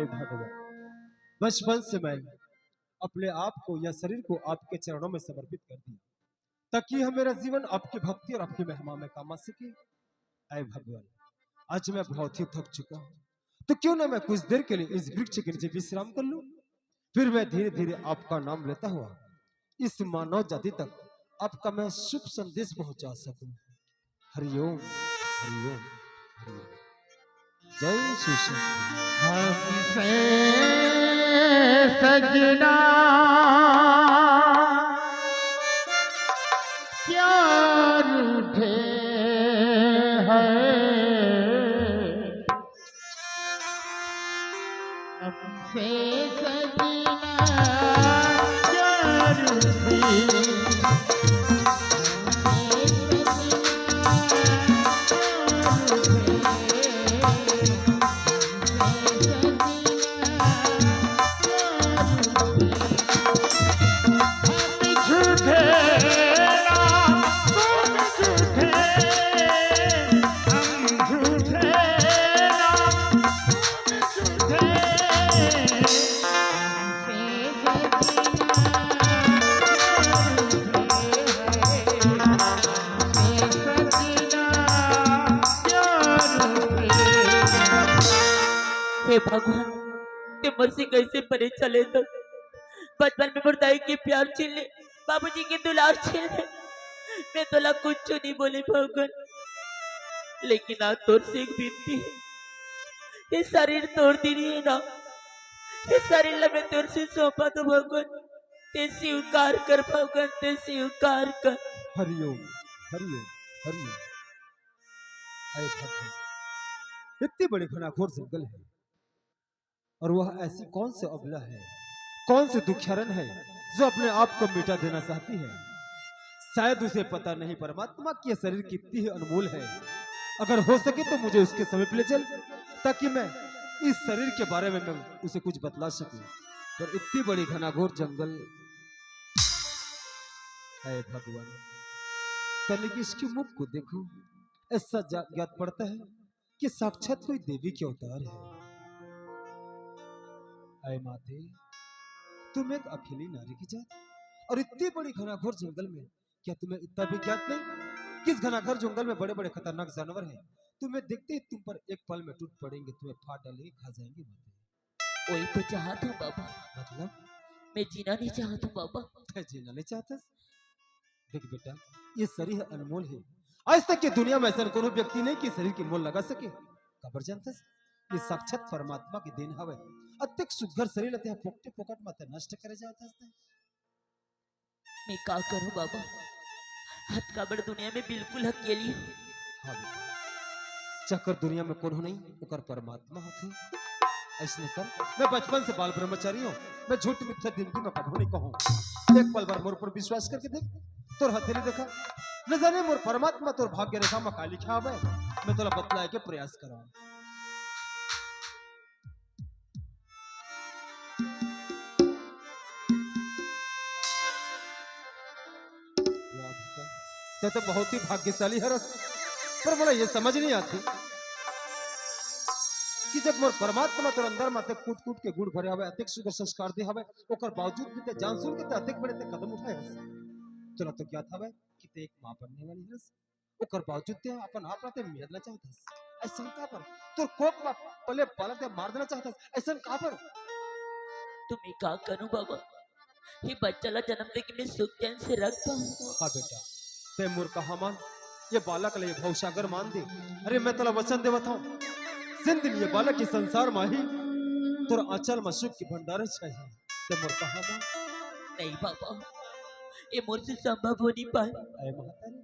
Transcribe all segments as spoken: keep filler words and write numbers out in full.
भगवान, बचपन से मैं अपने आप को या शरीर को आपके चरणों में समर्पित कर दिया, ताकि यह मेरा जीवन आपकी भक्ति और आपकी महिमा में काम आ सके। अय भगवान, आज मैं बहुत ही थक चुका हूँ, तो क्यों ना मैं कुछ देर के लिए इस वृक्ष के नीचे विश्राम कर लूं, फिर मैं धीरे धीरे आपका नाम लेता हुआ इस मानव जाति तक आपका मैं शुभ संदेश पहुंचा सकूं। हरिओम, हरिओम, हरिओम। जय श्री कृष्ण। हमसे सजना क्या रूठे हैं, हमसे सजना क्या रूठे। हे भगवान, ते मोर से कैसे परे चले तो? बचपन में मोर दाई के प्यार छीन ले, बाबूजी के दुलार छीन ले। मैं तोला कुछ नहीं बोले भगवान, लेकिन आज तोर से एक विनती है, ये शरीर तोर दे रही है ना, ये शरीर ला मैं तोर से सौंपा तो भगवान, ते स्वीकार कर भगवान, ते स्वीकार कर। हरिओम, हरिओम, हरिओम। अरे भगवान, इतनी बड़ी घनाघोर जंगल है, और वह ऐसी कौन सी अबला है, कौन सी दुखियारन है, जो अपने आप को मिटा देना चाहती है? शायद उसे पता नहीं परमात्मा कि यह शरीर कितनी ही अनमोल है। अगर हो सके तो मुझे उसके समीप ले चल, ताकि मैं इस शरीर के बारे में मैं उसे कुछ बतला सकूं। पर इतनी बड़ी घनाघोर जंगल, हे भगवान, तनिक इसके मुख को देखो, ऐसा जा-, ज्ञात पड़ता है कि साक्षात कोई देवी के अवतार है। अय माते, तुम एक अकेली नारी की जात और इतनी बड़ी घनाघोर जंगल में, क्या तुम्हें इतना भी ज्ञात नहीं कि इस घनाघोर जंगल में बड़े-बड़े खतरनाक जानवर हैं? तुम्हें देखते ही तुम पर एक पल में टूट पड़ेंगे, तुम्हें फाड़ डालेंगे, खा जाएंगे माते। वही तो चाहत हूँ बाबा। मतलब? मैं जीना नहीं चाहत हूँ बाबा। तै जीना नहीं चाहत? देख बेटा, ये शरीर अनमोल है। आज तक ये दुनिया में ऐसा कोनो व्यक्ति नहीं कि शरीर के मोल लगा सके। काबर जानथस? ये साक्षात परमात्मा के देन हवे। अतेक सुग्घर शरीर ला तें फोकटे फोकट में तें नष्ट करे जात हस। मैं का करूं बाबा, हत काबर दुनिया में बिल्कुल अकेली हूं। हाँ बेटा, चक्कर दुनिया में कोनो नहीं, ओकर परमात्मा होथे। ऐसने कर, मैं बचपन से बाल ब्रह्मचारी हूँ, मैं झूठ मिथ्या जिंदगी में कभू नहीं कहूँ। एक पल भर मोर पर विश्वास करके देख, तोर हथेली देखा, न जाने मोर परमात्मा तोर भाग्य रेखा में का लिखा हवे, मैं तोला बतलाए के प्रयास कराऊं। वाह बेटा, तै तो बहुत ही भाग्यशाली हरस, पर मोला ये समझ नहीं आती कि जब मोर परमात्मा तोर अंदर में अतेक कूट कूट के गुण भरे हवे, अतेक सुघर संस्कार दे हवे, ओकर बावजूद भी तै जान सुन के तै अतेक बड़े तै कदम उठाए हस। तोला तो ज्ञात हवे कि तै एक माँ बनने वाली हरस, ओकर बावजूद तै अपन आप ला तै मेरना चाहत हस। ऐसन काबर? तोर कोख में पले बालक तै मार देना चाहत हस। ऐसन काबर? तो मैं का करूं बाबा, ये बच्चा ला जन्म दे के मैं सुख चैन से रख पाऊं? हाँ बेटा, तै मोर कहा मान, ये बालक ला ये भवसागर मान दे। अरे मैं तोला वचन देवत हूँ, जिन दिन ये बालक के संसार में ही तोर आंचल में सुख की भंडार चाहिए, तै मोर कहा मान। नहीं बाबा, ये मोर से संभव हो नहीं पाए। अरे महतारी,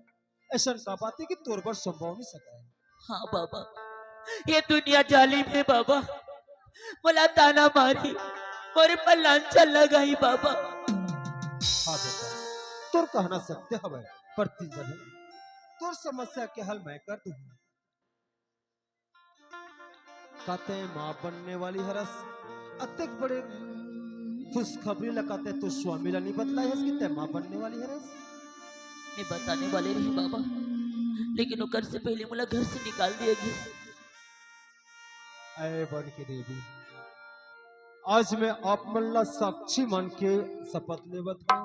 ऐसन का बात है कि तोर बर संभव नहीं सका है? हाँ बाबा, ये दुनिया जालिम है बाबा, मोला ताना मारी, मोरे पर लांछन लगाई बाबा। हाँ बेटा, तोर कहना सत्य हवे, पर तीन जने तोर समस्या के हल मैं कर दूंगा। का तै माँ बनने वाली हरस, अतेक बड़े खुशखबरी ला का तै तोर स्वामी ला नहीं बतलाए हस कि तै माँ बनने वाली हरस? मैं बताने वाले रही बाबा, लेकिन ओकर से पहले मोला घर से निकाल दिया गया। अय बन के देवी, आज मैं आप मन ला साक्षी मान के शपथ लेवत हूँ,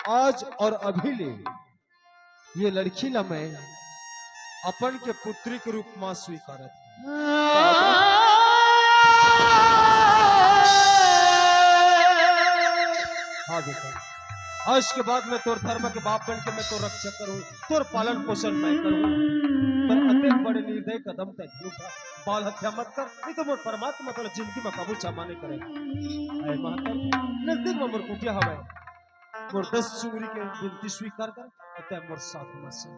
आज और अभी ले ये लड़की ला मैं अपन के पुत्री के रूप में स्वीकारत हूँ। हाँ बेटा, आज के बाद मैं तोर धर्म के बाप बन के मैं तोर रक्षा करूँ, तोर पालन पोषण मैं करूँ। पर अतेक बड़े निर्दय कदम तक उठा, बाल हत्या मत कर, नहीं तो मोर परमात्मा तोर जिंदगी में कबू क्षमा नहीं करे। ऐ महतारी, नजदीक में मोर कुटिया हवय, मोर दस चुंगरी के विनती स्वीकार कर, अतः मोर साथ में से।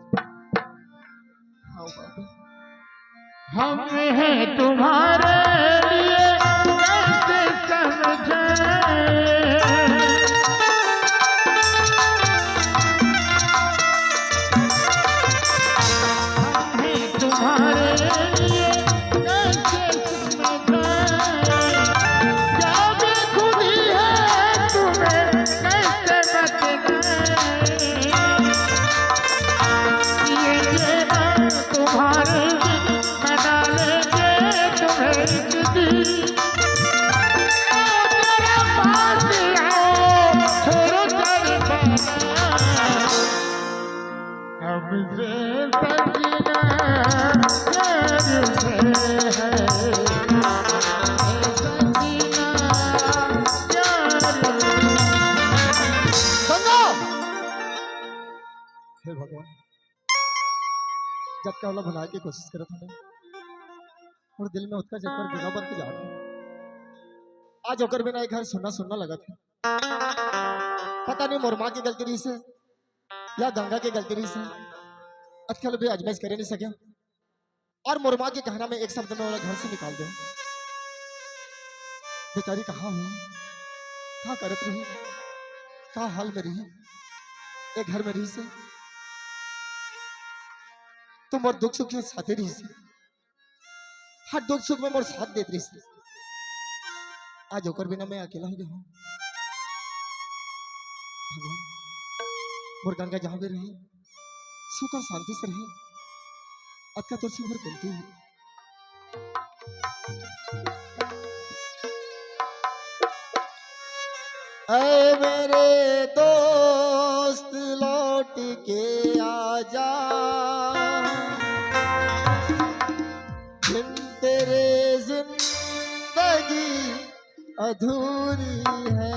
हाँ बाबा। हम हैं तुम्हारे लिए कैसे समझाएं? हम हैं तुम्हारे लिए कैसे समझाएं? क्या बेखुदी है तुम्हें कैसे बतलाएं? ये जीवन तुम्हारे में डालेंगे तुम्हें एक दिन। ओ जरा पास आओ, छोड़ो जरा पास। हमसे सजना प्यार से है, सजना प्यार। गंगा! हे भगवान, जब के ओला भुलाए के कोशिश करत हूँ, मोर दिल में ओतका जबर बेरा बन के जात हे। आज ओकर बिना ये घर सुन्ना सुन्ना लगत हे। पता नहीं मोर माँ के गलती रहिस हे या गंगा के गलती रहिस हे, अतका ले भी आजमाइश करे नहीं सके। और मोर माँ के कहना में एक शब्द में ओला घर से निकाल दे। बेचारी कहाँ हुई, का करत रही, का हाल में रही, ये घर में रहिस हे तो मोर दुख सुख के साथे रहिस हे। हर दुख सुख में मोर साथ देत रहिस हे। आज ओकर बिना मैं अकेला हो गया हूँ। भगवान, मोर गंगा जहाँ भी रही, सुख और शांति से रही। अतका तोर से मोर गलती हे। ऐ मेरे दोस्त, लौट के आजा, बिन तेरे जिंदगी अधूरी है।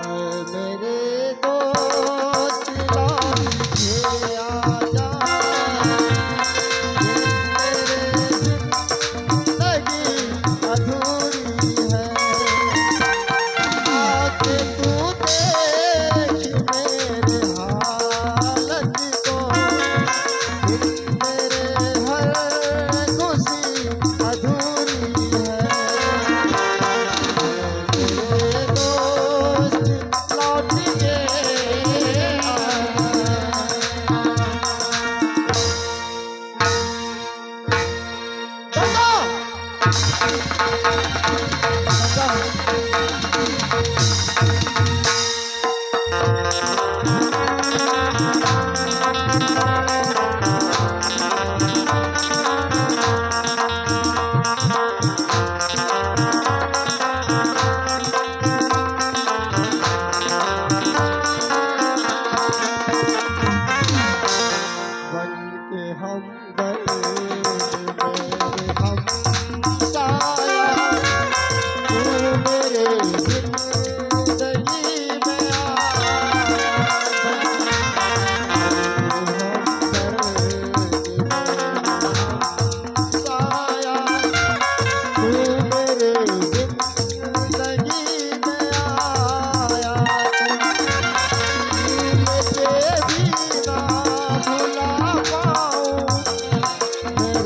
ऐ मेरे दोस्त, लौट के आजा, बिन तेरे जिंदगी अधूरी है। आके तू देख मेरे हालत को, बिन तेरे हर खुशी अधूरी है। मेरे दोस्त, लौट के आ। बन के हम दर्द में हम साया, तू मेरे जिंदगी में आया। बन के हम दर्द में हम साया, तू मेरे जिंदगी में आया। तुझे भी ना भुला पाऊं मैं,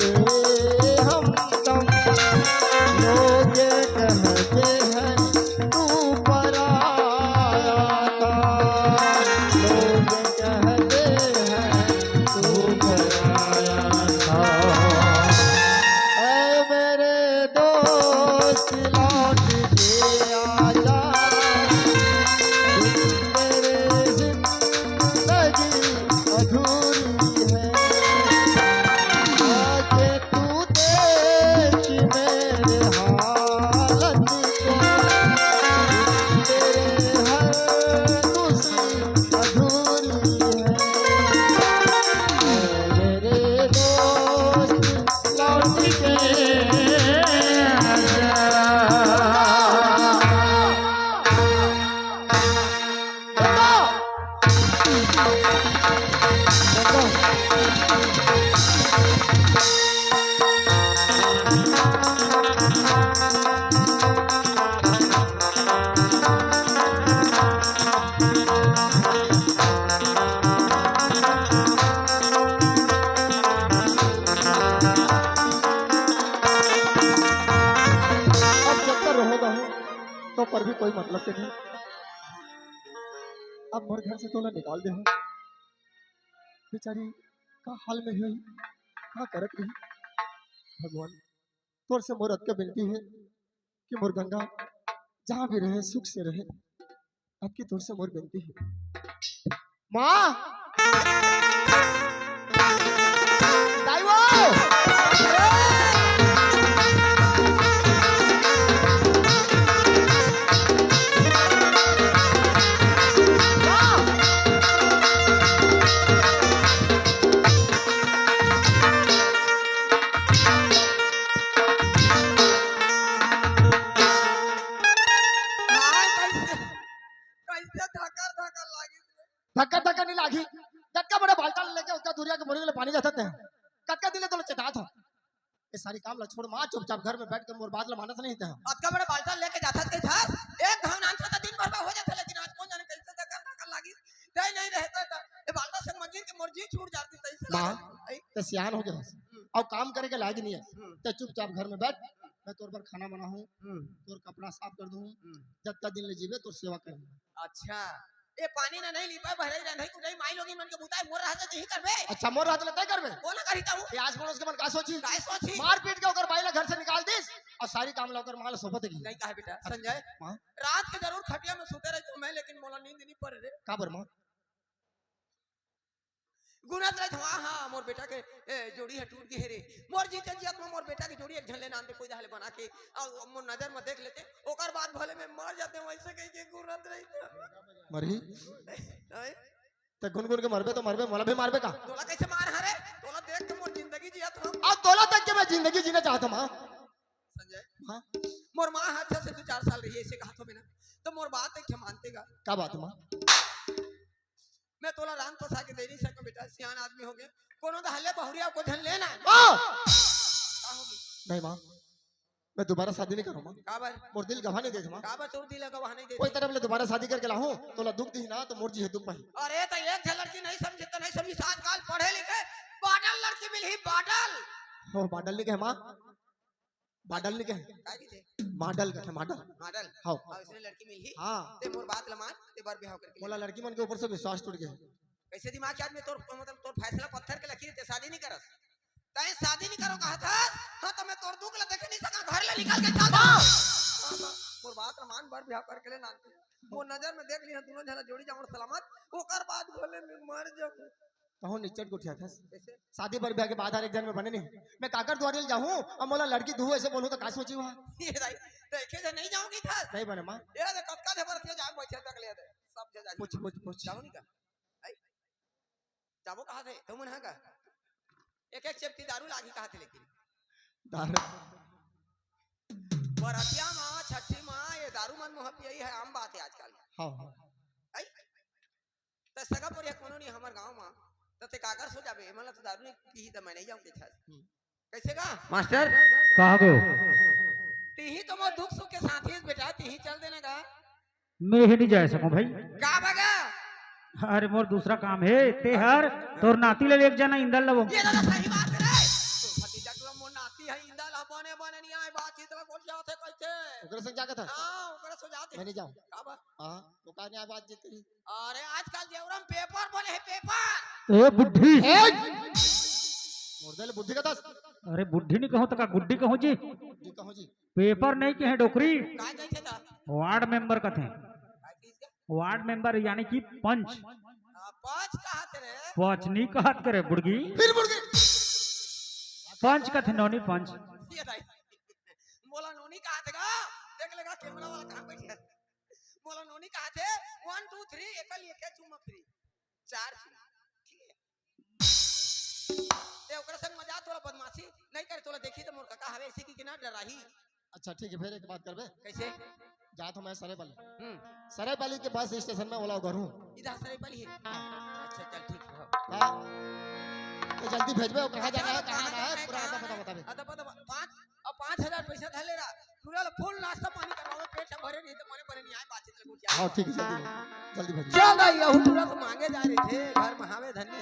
पर भी कोई मतलब के नहीं। अब मोर घर से तोला निकाल दे हो, बेचारी का हाल में होही, का करत रही। भगवान, तोर से मोर अतका विनती हे कि मोर गंगा जहाँ भी रहे, सुख से रहे। अतकी तोर से मोर विनती हे। माँ! दाई वो! माँ! हाय, कैसे, कैसे धकर धकर लागिस रे। धक्का धक्का नहीं लागी। कतका बड़े बाल्टा लेके उतना दूरिया के मुर्गी ले पानी जाता ते। कतका दिन ले तोला चेतात हो। ये सारी काम ला छोड़ माँ, चुपचाप घर में बैठ के मोर बात ला मानत नहीं ते। अतका बड़े बाल्टा लेके जाथस कहिथस, एक घाव नानथस त दिन भर में हो जाथे, लेकिन आज कोन जाने कैसे धकर धकर लागिस। तय नहीं रहता त ये बाल्टा से मंजिल के मोर जी छूट जाती, तैसे माँ, लागत। आई? ते सियान हो गया। हम्म। अब काम करे के लायक नहीं है। हम्म। ते चुपचाप घर में बैठ, मैं तोर पर खाना बनाहूँ, हम्म। तोर कपड़ा साफ कर दूँ, हम्म। जतका दिन ले जीबे तोर सेवा करूँ। अच्छा, ये पानी ना नहीं ली पाए, बहरई रंधई कुटई माई लोगिन मन के बुताए मोर रहत त यही करबे। अच्छा, मोर रहत ले तय करबे? वो ना करी ताऊ। ये आस पड़ोस के मन का सोची? काय सोची? मार पीट के ओकर बाई ला घर से निकाल दिस और सारी काम ला ओकर माँ ला सौंपत गई। नहीं कहा बेटा, संजय, हाँ? रात के जरूर खटिया में सुते रही तो मैं, लेकिन मोला नींद नहीं पड़े रे। का बर माँ? गुनत रहित हंव, हाँ, मोर बेटा के, ए, जोड़ी ह टूट गे हे रे। मोर जीते जियत म मोर बेटा के जोड़ी एक झन ले नान दे, कोई दहा ले बना के, अउ मोर नजर म देख लेते, ओकर बाद भले मैं मर जाते, वैसे कहि के गुनत रहित हंव। मरही? हैं? ते गुनगुन के मरबे तो मरबे, मोला भी मारबे का? तोला कैसे मार हरे? तोला देख के मोर जिंदगी जियत हंव। अब तोला देख के मैं जिंदगी जीना चाहत हंव, माँ। संजय, हाँ? मोर माँ ह अच्छा से दू चार साल रही, ऐसे कहा तो मैं ना, तो मोर बात एक ठे मानते गा। का बात, माँ? मैं तोला रांध पसा के दे नहीं सकंव बेटा, सियान आदमी हो गए। कोनो दहा ले बहुरिया को झन लेना। ओ! का होगे? नहीं माँ, मैं दोबारा शादी नहीं करूँ माँ। काबर? मोर दिल गवाह नहीं देत माँ। काबर तोर दिल गवाह नहीं देत? कोई तरफ ले दोबारा शादी करके लाहूँ, तोला दुख दिही ना, तो मोर जी हे दुख पाही। अरे, तो एक झन लड़की नहीं समझे, तो नहीं समझी, आजकल पढ़े लिखे, बाडल लड़की मिलही, बाडल। ओ, बाडल नहीं कहे माँ, बाडल नहीं कहे। काय कहिथे? माडल कथे, माडल। माडल? हाँ। अउ इसने लड़की मिलही? हाँ। ते मोर बात ल मान, ते बर बिहाव करके ले। मोला लड़की मन के ऊपर से विश्वास टूट गया। कैसे दिमाग के आदमी तोर, मतलब तोर फैसला पत्थर के लकीर, ते शादी नहीं करस। तैं शादी नहीं करो कहा था? हाँ, तो मैं तोर दुख ल देखे नहीं सका, घर ले निकल के चल जा। हाँ, हाँ, मोर बात ल मान, बर बिहाव करके ले नानते। मोर नजर में देख लिहा, दोनों झन जोड़ी जावण सलामत, ओकर बाद भले मैं मर जाऊँ। कहूँ निच्चट गोठियाथस। कैसे? शादी बर ब्याह के बाद हर एक झन में बने नहीं। मैं काकर दुवारी ल जाहूँ, अब मोला लड़की दुहू ऐसे बोलहूँ तो का सोची हुआ? ये दाई, तो एके झन नहीं जाऊँगी था। नहीं बने माँ। ये दे, कतका दे बरतिया जाए, बैठे तक ले दे। सब झन जाए। पूछ, पूछ, पूछ। जाहूँ नहीं का? आई? जाबो कहा थे, तुम ना का? एक एक चेपटी दारू लागी कहा थे लेकिन। दारू। बरतिया माँ, छठी माँ, ये दारू मन मुँह पियई है, आम बात है आजकल। हाँ, हाँ। आई? त सगा परिया कोनो नहीं हमर गांव मा, त ते काकर सो जाबे? एमन ला तो दारू नहीं पीही, त मैं नहीं जाऊं के छस। हम्म। कैसे गा? मास्टर, कहाँ गो? तिही तो मोर दुख सुख के साथी बेटा, तिही चल देना गा। मैं ही नहीं जा सकूं भाई। का बगा? अरे मोर दूसरा काम है, ते हर तोर नाती ले एक जना इंदल लबो। ये दादा सही बात है रे। तोर भतीजा टुरा मोर नाती है इंदल, बने बने नहीं आए, बातचीत ला बोल जाते कैसे? ओकरे संग जाके था? हाँ, ओकरे सो जाते। मैं नहीं जाऊं। का बा? हाँ, तो का नहीं आए बातचीत करी? अरे, आजकल जेवरा म पेपर बने हे, पेपर। ए बुढ़ी। ए! मोर दे ले बुद्धि कथस। अरे, बुढ़ी नहीं कहूँ त का गुड्डी कहूँ जी? गुड्डी कहूँ जी। पेपर नहीं कहे डोकरी। का कहिथे त? वार्ड मेंबर कथे। का कहिथे? वार्ड मेंबर यानी कि पंच। हाँ, पंच कहा थे रे? पंच नहीं कहत करे बुड़गी। फिर बुड़गी। पंच कथे नोनी पंच। ये दाई। मोला नोनी कहा थे गा? देख लेगा कैमरा वाला कहाँ बैठे है। मोला नोनी कहा थे, वन, टू, थ्री, एकल एक है चुम्मा फ्री। चार चुम्मा। ठीक है? ते ओकरा संग मजा, तोला बदमाशी नहीं करे, तोला देखी तो मोर कका हवे, ऐसे की कि ना डराही। अच्छा, ठीक है, फिर एक बात करबे। कैसे? जा तो मैं सरायपाली। हम्म। सरायपाली के बस स्टेशन में ओला उगरहूँ। इधर सरायपाली है? अच्छा, चल, ठीक है। हाँ। तो जल्दी भेजबे, कहाँ जाना है, कहाँ आना है, पूरा पता, पता बताबे। अदब, अदब, पाँच, अब पाँच हजार पैसा धर ले रहा। पूरा ला फुल नाश्ता पानी करवावे, पेट से भरे नहीं तो मने परे नहीं आए, बातचीत लगो क्या? हाँ, ठीक है, जल्दी, जल्दी भेज। चल भाई, यहू तुरंत मांगे जा रहे थे, घर महावे धनी।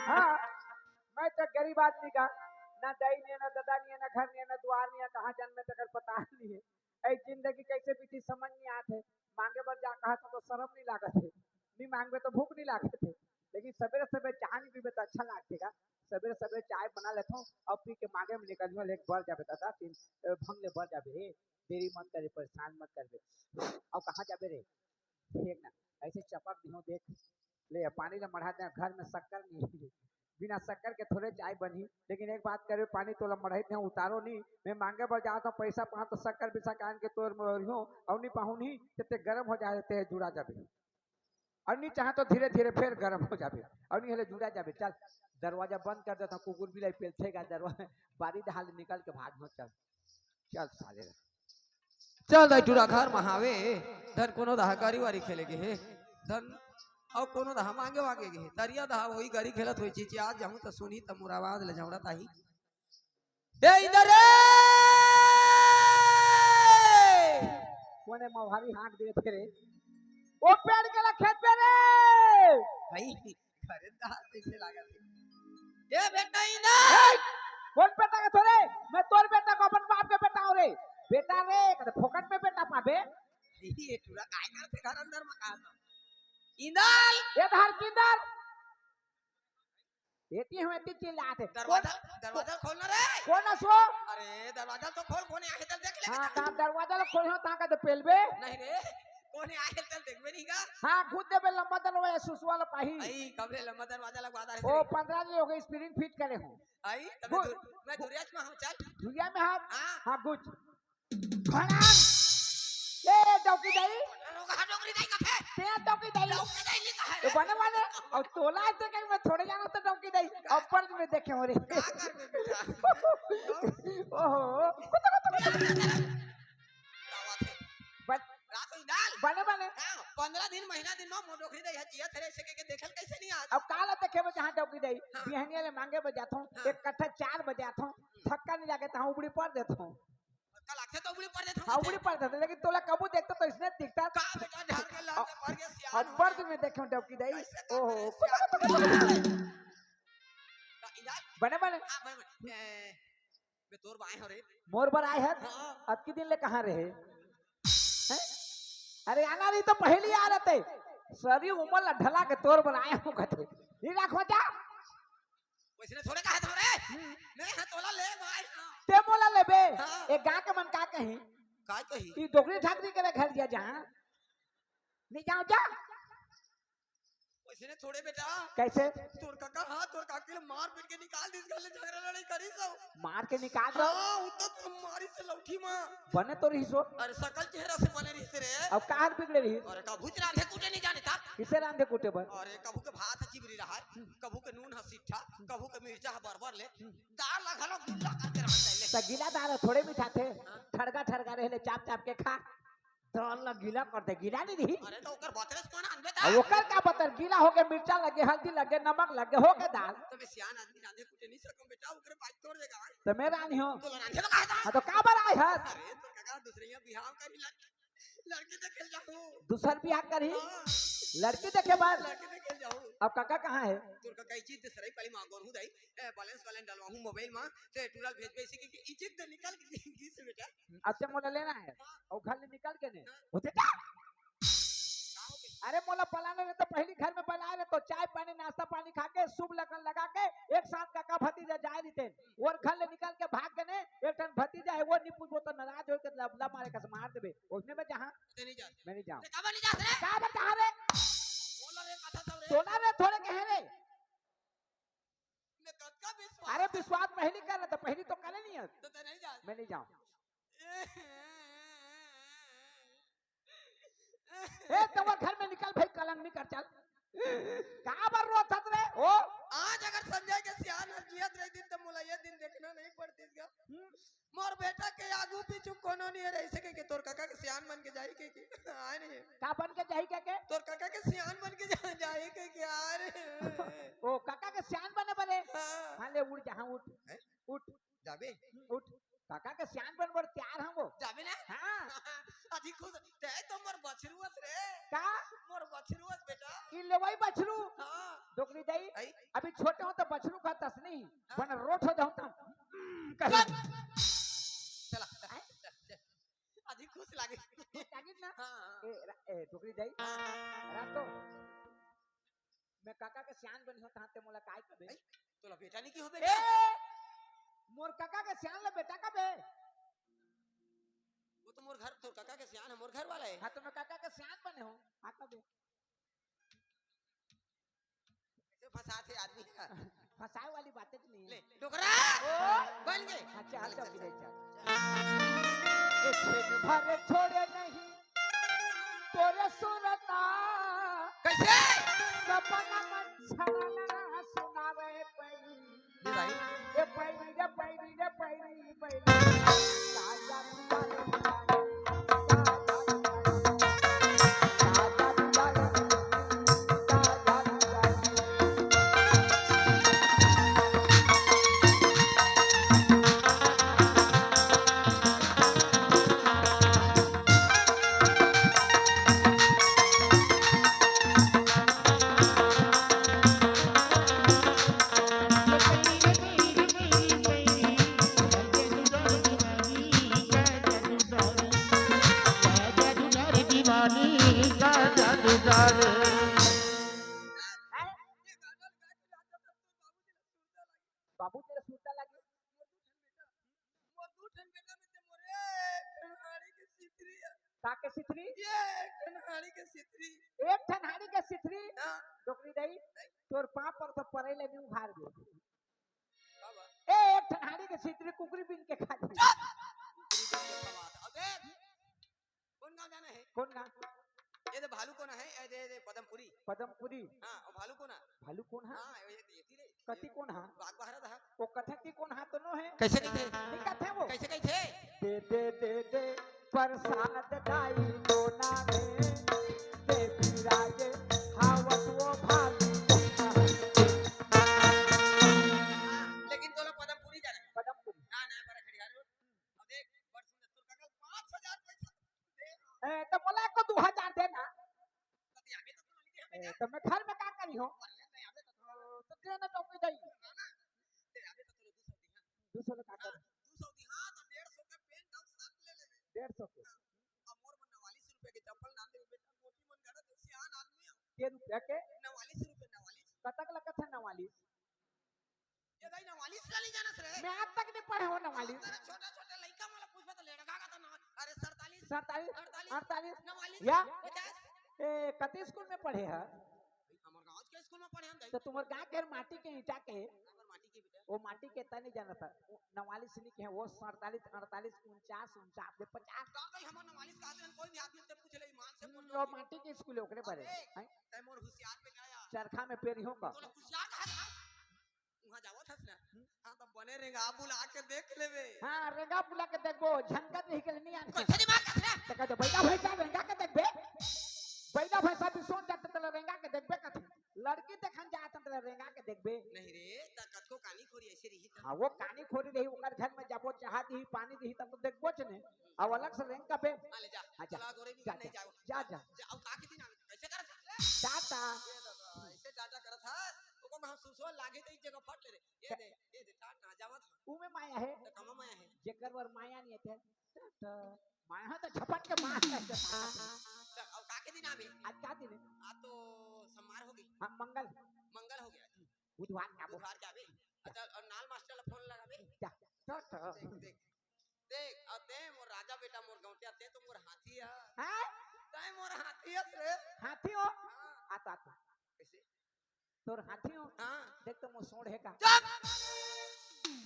हाँ, मैं तो गरीब आदमी का, ना दाई नहीं है, ना दादा नहीं है, ना घर नहीं है, ना दुआर नहीं है, कहाँ जन्मे तेकर पता नहीं है। ऐ जिंदगी कैसे बीती समझ नहीं आत है। मांगे बर जा कहा तो, तो शर्म नहीं लागत है, नहीं मांगबे तो भूख नहीं लागत है। लेकिन सवेरे सवेरे चाय नहीं पीबे तो अच्छा लागथे का? सवेरे सवेरे चाय बना लेथों और पी के मांगे में निकल जाओ, लेके बर जाबे दादा, तीन ए, भंग ले बर जाबे रे, देरी मत करे, परेशान मत करबे। और कहाँ जाबे रे? देख ना, ऐसे चपक दिहो, देख ले, पानी ला मढ़ा दे, घर में शक्कर नहीं है। बिना शक्कर के थोड़े चाय बनही। लेकिन एक बात करे, पानी तोला मढ़ाई दे, उतारो नहीं। मैं मांगे बर जात हूँ, पैसा पाऊँ तो शक्कर बिसा के आन के तोर मरियो, और नहीं पाहूँ नहीं, ते, ते गरम हो जाए, ते जुड़ा जाबे। और नहीं चाहे तो धीरे धीरे फिर गरम हो जाबे, और नहीं होले जुड़ा जाबे। चल, दरवाजा बंद कर देता हूँ, कुकुर बिलाई पेलथेगा दरवाजा, बारी डहार ले निकल के भाग हो। चल, चल साले रे। चल दाई टूरा घर म हावे, धन कोनो दहा गारी वारी खेले गे हे, धन अउ कोनो दहा मांगे वांगे गे हे, तरिया दहा वही गारी खेलत होई चीची, आज जाहूं त सुनही त मोर आवाज ले झौड़त आही। ए इंदर रे! कोने मवारी हाँक देथे रे? ओ पेड़ के ला खेत पे रे! भाई, अरे दाल जैसे लागत हे। ए बेटा इंदर! ए! कोन बेटा के थोरे? मैं तोर बेटा को अपन बाप के बेटा हो रे। बेटा रे, कदे फोकट में बेटा पाबे? ये टूरा काय करथे घर अंदर म का तो? इंदर! ये धर किंदर। एती हूँ, एती चिल्लात हे। दरवाजा, कोन, दरवाजा खोलना रे। कोन असो? अरे दरवाजा तो खोल, कोने आहे त देख ले। हाँ, त दरवाजा ला खोल हो, ताका तो पेलबे। नहीं रे, कोने आहे त देखबे नहीं का? हाँ, घुस देबे लंबा दरवाजा सुसवा ला पाही। आई, कबले लंबा दरवाजा लगवा दे ओ, रे। पंद्रह दिन हो गए स्प्रिंग फिट करे हूँ। आई, तबे घुस। दूर, मैं दुरिया में हूँ, चल। दुरिया में हाथ? हाँ। हाँ, घुस। भड़ाम। ए, डौकी दाई। रोका, डोकरी दाई कथे। ते डौकी दाई। डौकी दाई नहीं कहा तो रे। बने वाले, और तोला ऐसे कहीं मैं थोड़े जाना तो डौकी दाई। और पर्द में देखे हो रे। का करबे बेटा? ओहो। दावत है। बन-, रात हुई दाल। बने, बने। हाँ, पंद्रह दिन, महीना दिन में मोर डोकरी दाई है, जिया थेरे से के, के देखल कैसे नहीं आज? अब काला देखे में जहाँ डौकी दाई, हाँ। बिहनिया ले मांगे बजात हूँ, हाँ। एक कट्ठा चार बजात हूँ, थक्का नहीं लागे, तहाँ उबड़ी पर देत हूँ। कल आखे तो उबड़ी पर देत हूँ हाँ, उबड़ी पर देत, लेकिन तोला कबू देखता तो इसने दिखता। का बेटा, ढार के लात अब, भर के सियान अब हो पर्द गया। में देखे डौकी दाई। कैसे ओहो। कर रहे सियान हो गया? इधर। बने, बने। हाँ, बने, बने। ए, मैं तोर बाएं हो रे। मोर बर आए हस? हाँ। अतकी दिन ले कहाँ रहे? हैं? अरे आना नहीं तो पहली आ रहते। सरी उमर ला ढला के तोर बर आए हूँ कहते। ये रखो जा। वैसने थोड़े कहा था रे। हम्म। मैं हाँ तोला ले भाई हाँ। ते मोला लेबे। हाँ। एक गाँव के मन का कही? का कही? ई डोकरी ठाकरी के घर जा जहाँ। नहीं जाओ जा। वैसने थोड़े बेटा। कैसे? तोर काका, हाँ, तोर काकी ले मार पीट के निकाल दिस घर ले, झगड़ा लड़ाई करिस हो। मार के निकाल दो। हाँ, उ तो तुम मारी से लौठी माँ। बने तो रहिस हो। अरे सकल चेहरा से बने रहिस रे। अब कहाँ बिगड़े रहिस? अरे कभू च रांधे कूटे नहीं जाने था। किसे रांधे कूटे बर? अरे कभू के भात ह चिबरी रहा है, कभू के नून ह सिट्ठा, कभू के मिर्चा ह बरबर ले, दाल ला घलो गिल्ला करके रांध ले। त गीला दाल ह थोड़े मिठाथे, हाँ। ठड़गा ठड़गा रहे ले चाप चाप के खा। दाल ला गीला कर दे, गीला नहीं रही। अरे तो ओकर बतरे से कोन आनबे अब दाल? ओकर का बतर, गीला हो गए, मिर्चा लगे, हल्दी लगे, नमक लगे, हो गए दाल। तो मैं सियान आदमी रांधे कुटे नहीं सकूं बेटा, ओकर बात तोड़ देगा। तो मैं रांधी हूँ। तो रांधे तो कहा था? हाँ, तो का बर आए हस? अरे तो काका दूसरे यहाँ बिहाव करी लड़-, लड़की देखे जाऊँ। दूसर बिहाव करी? हाँ। लड़की देखे बर? लड़की देखे जाऊँ। अब काका कहाँ है? तोर काका इज्जत दे सराई पहली माँ गोरू दाई, ए, बैलेंस वाले डलवा हूँ मोबाइल में, ते टूरल भेजबे इसी की इज्जत दे निकल गई से बेटा। अच्छा, मोला लेना है। हाँ। और घर ले निकल के ने। हाँ। होते क्या? का हो गया? अरे मोला बलाना रहिते तो पहिली घर में बलाए रहिते तो चाय पानी, नाश्ता पानी खा के, शुभ लगन लगा के एक साथ कका भतीजा जाए रहिते। ओर घर ले निकल के भाग गने, एक ठन भतीजा हे, वो नहीं पूछबो तो नाराज होके लबला मारे कस मार देबे। उसने में जहाँ ते नहीं जात। मैं नहीं जाऊँ। ते काबर नहीं जात रे? काबर कहाँ रे? बोला रे, कथा सब रे। तोला रे, थोड़े कहे रे। मैं कतका विश्वास अरे विश्वास पहिली कर रहा था, पहिली तो करे नहीं है। तो ते नहीं जात। मैं नहीं जाऊँ। ए, तब घर में निकल भाई, कलंग नहीं कर, चल। काबर रोत हस रे? ओ? आज अगर संजय के सियान हर जियत रहितिस त मोला ये दिन देखना नहीं पड़तिस गा। हम्म। मोर बेटा के आगू पीछू कोनो नहीं है, ऐसे के, के तोर काका के सियान बन के जाही के, के। आए नहीं। का बन के जाही के, के? तोर काका के सियान बन के जा-, जाही के, के? आ रे। ओ, काका के सियान बने बने? हाँ। हाँ, ले उठ, जहाँ उठ। हैं? उठ। जाबे? हम्म, उठ। काका के सियान बन बर तैयार हंव वो। जाबे ना? हाँ। अधिक खुश। ते तो मोर बछरू अस रे। का? मोर बछरू अस बेटा। ई लेवई बछरू। हाँ। डोकरी दाई, आई? अभी छोटे हो तो बछरू का तस नहीं, हाँ। बन रोट हो जाऊं तब। हम्म, कर। चल। चला, चला, आए? चल, चल। अधिक खुश लागे। खुश लागे ना? हाँ, हाँ। ए, रा-, ए, डोकरी दाई, हाँ, हाँ। रातो, मैं काका के सियान बनी हो, तहाँ ते मोला काय कबे? आई, तोला बेटा नहीं की हो ए, बेटा? मोर काका के सियान ला बेटा कबे? वो तो मोर घर, तोर काका के सियान है, मोर घर वाला है। हाँ, तो मैं काका के सियान बने हो, हाँ कबे? कैसे फंसाथे आदमी का? फंसाए वाली बातें तो नहीं है। ले, डोकरा! ओ! बन गए। अच्छा, चल, अच्छा, चल, विजय, चल। चल। एक छिन भर छोड़े नहीं तोरे सुरता। कैसे? सपना मन छलना सुनावे पई। जी भाई। ए पैरी रे पैरी रे पैरी पैरी। बाबू तेरा सुरता लगे। मोर दू ठन बेटा में ते मोर एक ठन हाड़ी के सिथरी है। का के सिथरी? ये एक ठन हाड़ी के सिथरी। एक ठन हाड़ी के सिथरी? हाँ। डोकरी दाई, नहीं। तोर पाँव पर तो परे ले नहीं उघार दे। बाबा। ए, एक ठन हाड़ी के सिथरी कुकरी बीन के खा ले। चुप! कुकरी बीन के खवा। अबे, कौन गांव जाना है? कौन गांव? ये दे भालू कोना है, ये दे, ये दे पदमपुरी। पदमपुरी। हाँ, और भालू कोना? भालू कोन हा? हाँ, ये, ये, ये रे। कति कोन हा? बाग बहरा था। वो कथे कि कोन हा तो नो है। कैसे कथे? नहीं कथे वो। कैसे कथे? दे दे दे दे प्रसाद दाई कोना में, दे विराजे हावत वो भालू कोना। हाँ, लेकिन तोला पदमपुरी जाना है। पदमपुरी। हाँ, ना, बड़ा खड़ियार हो। अब देख, बड़ सुंदर, तोर कगल पाँच हजार पैसा दे। ए, तो बोला को दो हजार देना। तो दे आबे तो तोला लिए ए, बेटा। तो मैं घर में का करी हो? अरे, दे आबे तो तोला। तो दे ना टोपी दई। ना, ना। दे आबे तो तोला दो सौ दिहा। दो सौ का हाँ, कर। दो सौ दिहा, तो डेढ़ सौ का पेंट और शर्ट ले लेबे। डेढ़ सौ के। हाँ। अब मोर मन नवालीस रुपया के चप्पल ना दे बेटा, मोटी मन गाड़ा तो सियान आदमी हो। के रुपया के? नवालीस रुपया, नवालीस। कतक लगत है नवालीस? ये दाई नवालीस ला नहीं जानस रे। मैं आज तक नहीं पढ़े हो नवालीस। तेरा छोटा-छोटा लइका मोला पूछबे तो लेड़गा का तो ना, अरे सड़तालीस, सड़तालीस, अड़तालीस, अड़तालीस, नवालीस, या? पचास। ए, कति स्कूल में पढ़े है? भाई, हमर गांव के स्कूल में पढ़े हम दाई। तो तुम्हार गांव के माटी के ईंटा के? हमर माटी के बेटा। वो माटी के इतना नहीं जानता। वो नवालीस नहीं के, वो सड़तालीस, अड़तालीस, उनचास, उनचास ले पचास। तो भाई, हमर नवालीस का आदमी कोई भी आदमी से पूछ ले, ईमान से बोल। वो माटी के स्कूल है, ओकरे बारे। अबे, हैं? तै मोर होशियार बेटा यार। चरखा में पेरी हो का? तोला होशियार कहा था? उहाँ जावत हस ना? हम्म। हाँ, तब बने रेंगा बुला के देख लेबे। हाँ, रेंगा बुला के देखबो, झनकत रही के नहीं आने। कैसे दिमाग कस रहा? तो कहते, "बैला भैंसा रेंगा के देखबे? बैला भैंसा भी सोच जाते तले रेंगा के देखबे कथे। लड़की देखन जात तले रेंगा के देखबे?" नहीं रे, त कतको कानी खोरी ऐसे रही त। हाँ, वो कानी खोरी रही, ओकर घर में जाबो, चाहा दी, पानी दी, तब तो देखबो च ने। अब अलग से रेंग का बे। हाँ, ले जा। हाँ, जा। चला गोरे भी जा, नहीं जा। जाओ। जा, जा। जा, अब का के दिन आवे? कैसे करत हस रे? टाटा। ये दादा, ऐसे टाटा करत हस? ओको में हम सुसवा लागे त एक जगह फट ले रे। ये दे, ये दे, टाटा, जावत हस। ऊ में माया है। त कमा माया है। जेकर बर माया नहीं है, टाटा। माया तो झपट के मार ले। त अब का के दिन आवे? आज का दिन है? आज तो सोमवार हो गई। हाँ, मंगल। मंगल हो गया। बुधवार का बोल। बुधवार का भी। अच्छा, और नाल मास्टर ला फोन लगाबे। जा, जा, जा। देख, देख, देख, और ते मोर राजा बेटा, मोर गौंटिया, ते तो मोर हाथी है। हैं? ते मोर हाथी है रे। हाथी हो? हाँ। आता, आता। कैसे? तोर हाथी हो? हाँ। देख तो मोर सोंड़ हे का? चुप!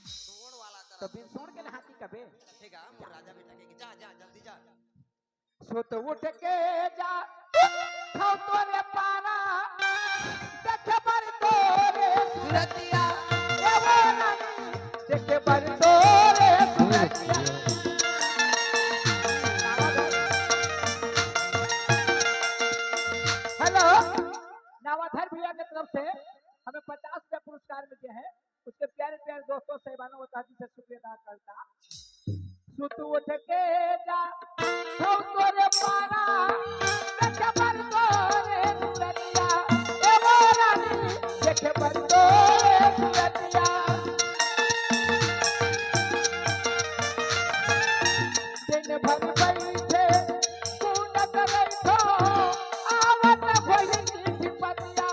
सोंड़ वाला तो करा। बिन सोंड़ के ना हाथी कबे? कथेगा, मोर राजा बेटा के, जा, जा, जल्दी जा। सुत उठ के जा, खाओ तोरे पारा, देखे बर तोरे सूरतिया, ए वो रानी, देखे बर तोरे सूरतिया। हेलो, नवाधर भैया के तरफ से हमें पचास रुपया पुरस्कार मिले हैं। उसके प्यारे प्यारे दोस्तों, साहिबानों, वताती से शुक्रिया अदा करता। सुत उठ के जा, खाओ तोरे पारा, देखे बर तोरे सूरतिया, ए वो रानी, देखे बर तोरे सूरतिया। दिन भर बैठे कूदत रहिथो, आवत होही मीठी पतिया,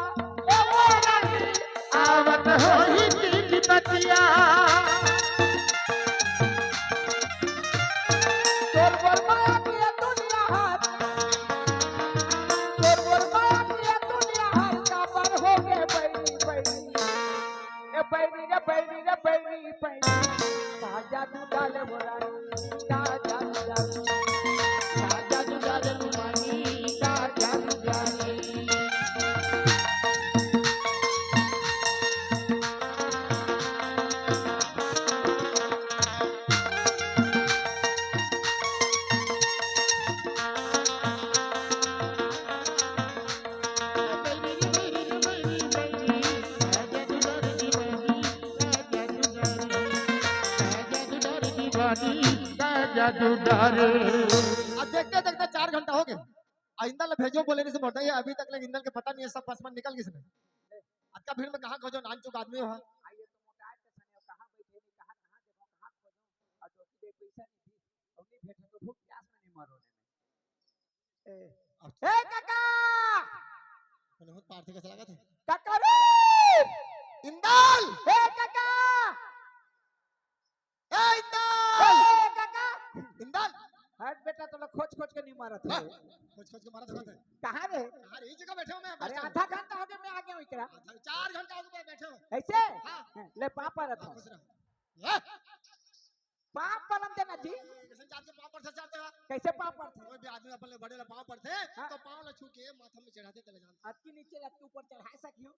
ए वो रानी, आवत होही मीठी पतिया। तोर मोर माया के दुनिया हर, तोर मोर माया के दुनिया हर, काबर हो गे बैरी, बैरी। ए बैरी रे, बैरी रे, बैरी, बैरी। का जादू डाले वो रानी, का जादू डाले। का जादू डाले वो रानी, का जादू डाले। अब देखते देखते चार घंटा हो गया। आ इंदल भेजो बोले नहीं से मोटा, ये अभी तक ले इंदल के पता नहीं है, सब पसमन निकल गइस ने। अतका भीड़ में कहाँ खोजो, नानचुक आदमी हो। आ, ये तो मोटा है, तो सने कहाँ बैठे नहीं, कहाँ, कहाँ देखो, कहाँ खोजो। और जो कि देख पैसा नहीं दी, और नहीं भेजो तो भूख प्यास में नहीं मरो ने। ए, अब ए काका! मैंने बहुत पार्थी कैसा लगा था? काका रे! इंदल! ए काका! ए, इंदल! ए, काका! इंदल! हट बेटा, तो लोग खोज खोज के नहीं मारत है। हाँ, खोज खोज के मारत है। कहाँ रे? कहाँ रे? इस जगह बैठे हो मैं, अरे, बैठा हूँ। आधा घंटा हो गया, मैं आ गया हूँ इकरा। आधा, चार घंटा हो गया बैठे हो। ऐसे? हाँ। ले, पाँव परत हाँ, हूँ। खुश रहो। हाँ। पाँव परम देना जी। कैसे जात के पाँव परथे, जानते हो? कैसे पाँव परथे? कोई भी आदमी अपन ले बड़े ला पाँव परथे, हाँ। तो पाँव ला छू के माथा में चढ़ाते चले जाते। अतकी नीचे, अतकी ऊपर चढ़ा सकियो।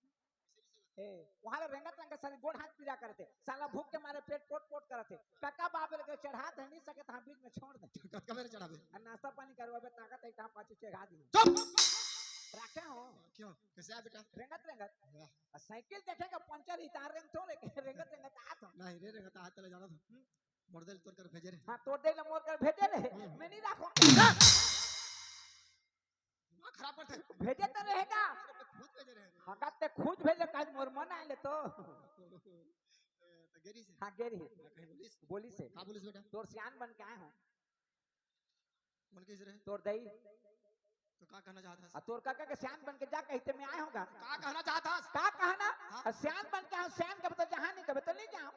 ए, वहाँ ले रेंगत रेंगत साले गोड़ हाथ पीरा करथे। साला भूख के मारे पेट पोट पोट करथे। कका बाप ले के चढ़ा दे नहीं सकत, हाँ, बीच में छोड़ दे। कतका बेर चढ़ाबे? आ नाश्ता पानी करवाबे, ताकत है, तहाँ पाछू चढ़ा दी। चुप! रखे हो। क्यों? कैसे आ बेटा? रेंगत रेंगत। वाह। आ साइकिल देखे का पंचर ही तार रेंग थो, लेकिन रेंगत रेंगत आ थो। नहीं रे, रेंगत आ तले जाना था। हम्म। मोर दे ल तोर कर भेजे रे। हाँ, तोर दे ल मोर कर भेजे रे। हम्म। मैं नहीं रखो। दिमाग खराब करथे। भेजे तो रहेगा। अरे, खुद भेजे रहे। हाँ, का ते खुद भेजे, काज मोर मन आले तो। तो गेरी से? हाँ, गेरी है। हाँ, कहीं बोलिस? बोलिस है। का बोलिस बेटा? तोर सियान बन के आए हो। मन कइसे रहे? तोर दई। तो का कहना चाहत हस? आ, तोर काका के सियान बन के जा कहिते मैं आए होगा। का कहना चाहत हस? का कहना? हाँ? आ, सियान बन के आए, सियान कबे तो जहाँ नहीं कबे तो नहीं जाओ।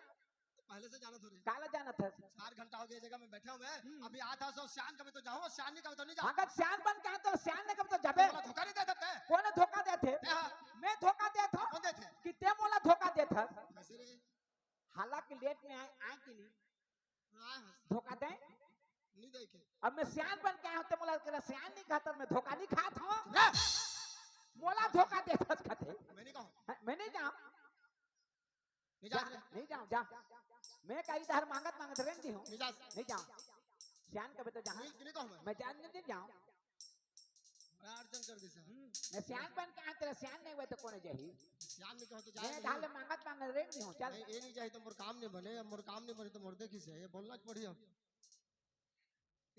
पहले से जानत हो रे। काला जानत हस? चार घंटा हो गया जगह में बैठे हुए। हम्म। अभी आधा सौ सियान कबे तो जाओ, सियान नहीं कबे तो नहीं जाओ। अगर सियान बन के आए तो सियान नहीं कबे तो जाबे। मोला धोखा नहीं दे सकते। कौन धोखा देथे? ए हाँ। मैं धोखा देत हूँ। कौन देथे? कि ते मोला धोखा देत हस। कैसे रे? हालांकि लेट में आए, आए कि नहीं? आए हस। धोखा दे? नहीं देखे। अब मैं सियान बन के आया हूँ, ते मोला करा सियान नहीं कहत, मैं धोखा नहीं खात हूँ। चुप रह। मोला धोखा देत हस कथे। मैं नहीं कहूँ। हाँ, मैं नहीं जाऊँ। नहीं जा जा, रे। नहीं जाऊँ, जा। मैं कहीं इधर मांगत मांगत रेंग दी हूँ। नहीं जा। नहीं जाऊँ। सियान कबे तो जहाँ नहीं, नहीं कहूँ मैं। मैं जान नहीं जाऊँ। बड़ा अर्जन कर दे सर। हम्म, मैं सियान बन के आया, तेरा सियान नहीं हुआ तो कौन जाही? सियान नहीं कहो तो मैं जाए धाले नहीं। मांगत मांगत रेंग दी हूँ, चल। नहीं, ये नहीं जाए तो मोर काम नहीं बने, अब मोर काम नहीं बने तो मोर देखी से, ये बोलना पड़ी अब।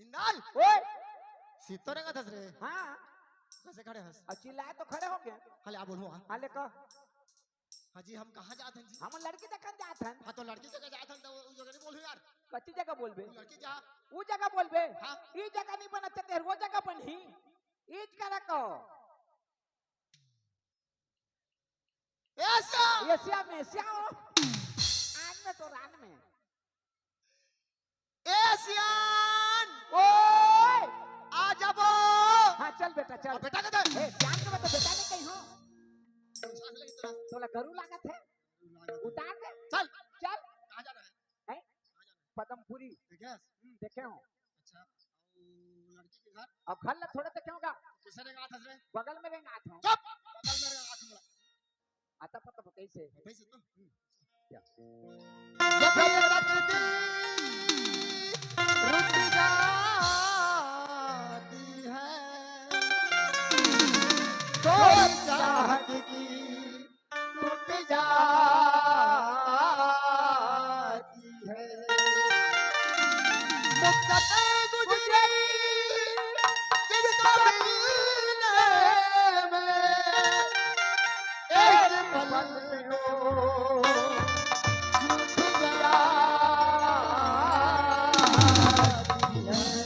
इंदल! ओए! सीतो रेंगत हस रे। हाँ। कैसे खड़े हस? और चिल्लाए तो खड़े हो गए। हाले आ बोलूँ, हाँ। हाले कह। हाँ जी, हम कहाँ जात हन जी? हम लड़की देखन जात हन। हाँ, तो लड़की जगह जात हन, तो उ जगह नहीं बोलू यार। कच्ची जगह बोलबे? उ लड़की जा। उ जगह बोलबे? हाँ। ई जगह नहीं बनत, तेर वो जगह बनही। ईज करा को। एशिया। एशिया में, एशिया हो। आन में तो रान में। एशियन। ओए। आ जाबो। हाँ, चल बेटा, चल। अब बेटा कथे? ए, जान के मैं तो बेटा नहीं कही हूँ। तोला गरु लागत हे? उतार दे। चल। चल। कहाँ जाना है? हैं? पदमपुरी। देखे हस? हम्म, देखे हूँ। अच्छा, वो लड़की के घर? अब घर ला थोड़े देखे होगा। किसे रेंगात हस रे? बगल में रेंगात हूँ। चुप! बगल में रेंगात हूँ। आता पता कैसे? कैसे तो? हम्म। क्या? जब तक दिल रुक जाती है, तो चाहत की टूट जाती है। मुद्दत गुजरी जिसको मिलने में, एक पल में वो छूट जाती है।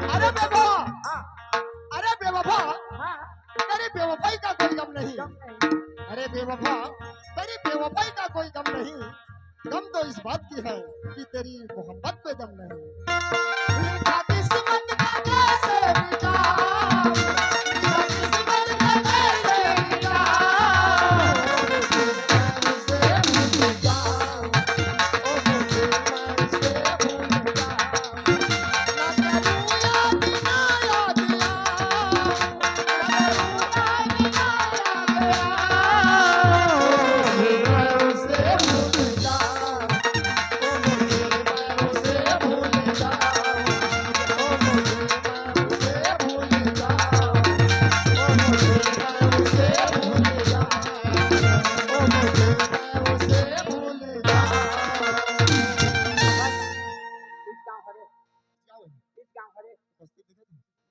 अरे बेवफा, हाँ। अरे बेवफा, हाँ। तेरी बेवफाई का कोई गम नहीं। गम नहीं। अरे बेवफा, तेरी बेवफाई का कोई गम नहीं। गम तो इस बात की है कि तेरी मोहब्बत पे दम नहीं। मीठा किस्मत का कैसे मिटा, मीठा किस्मत का कैसे मिटा।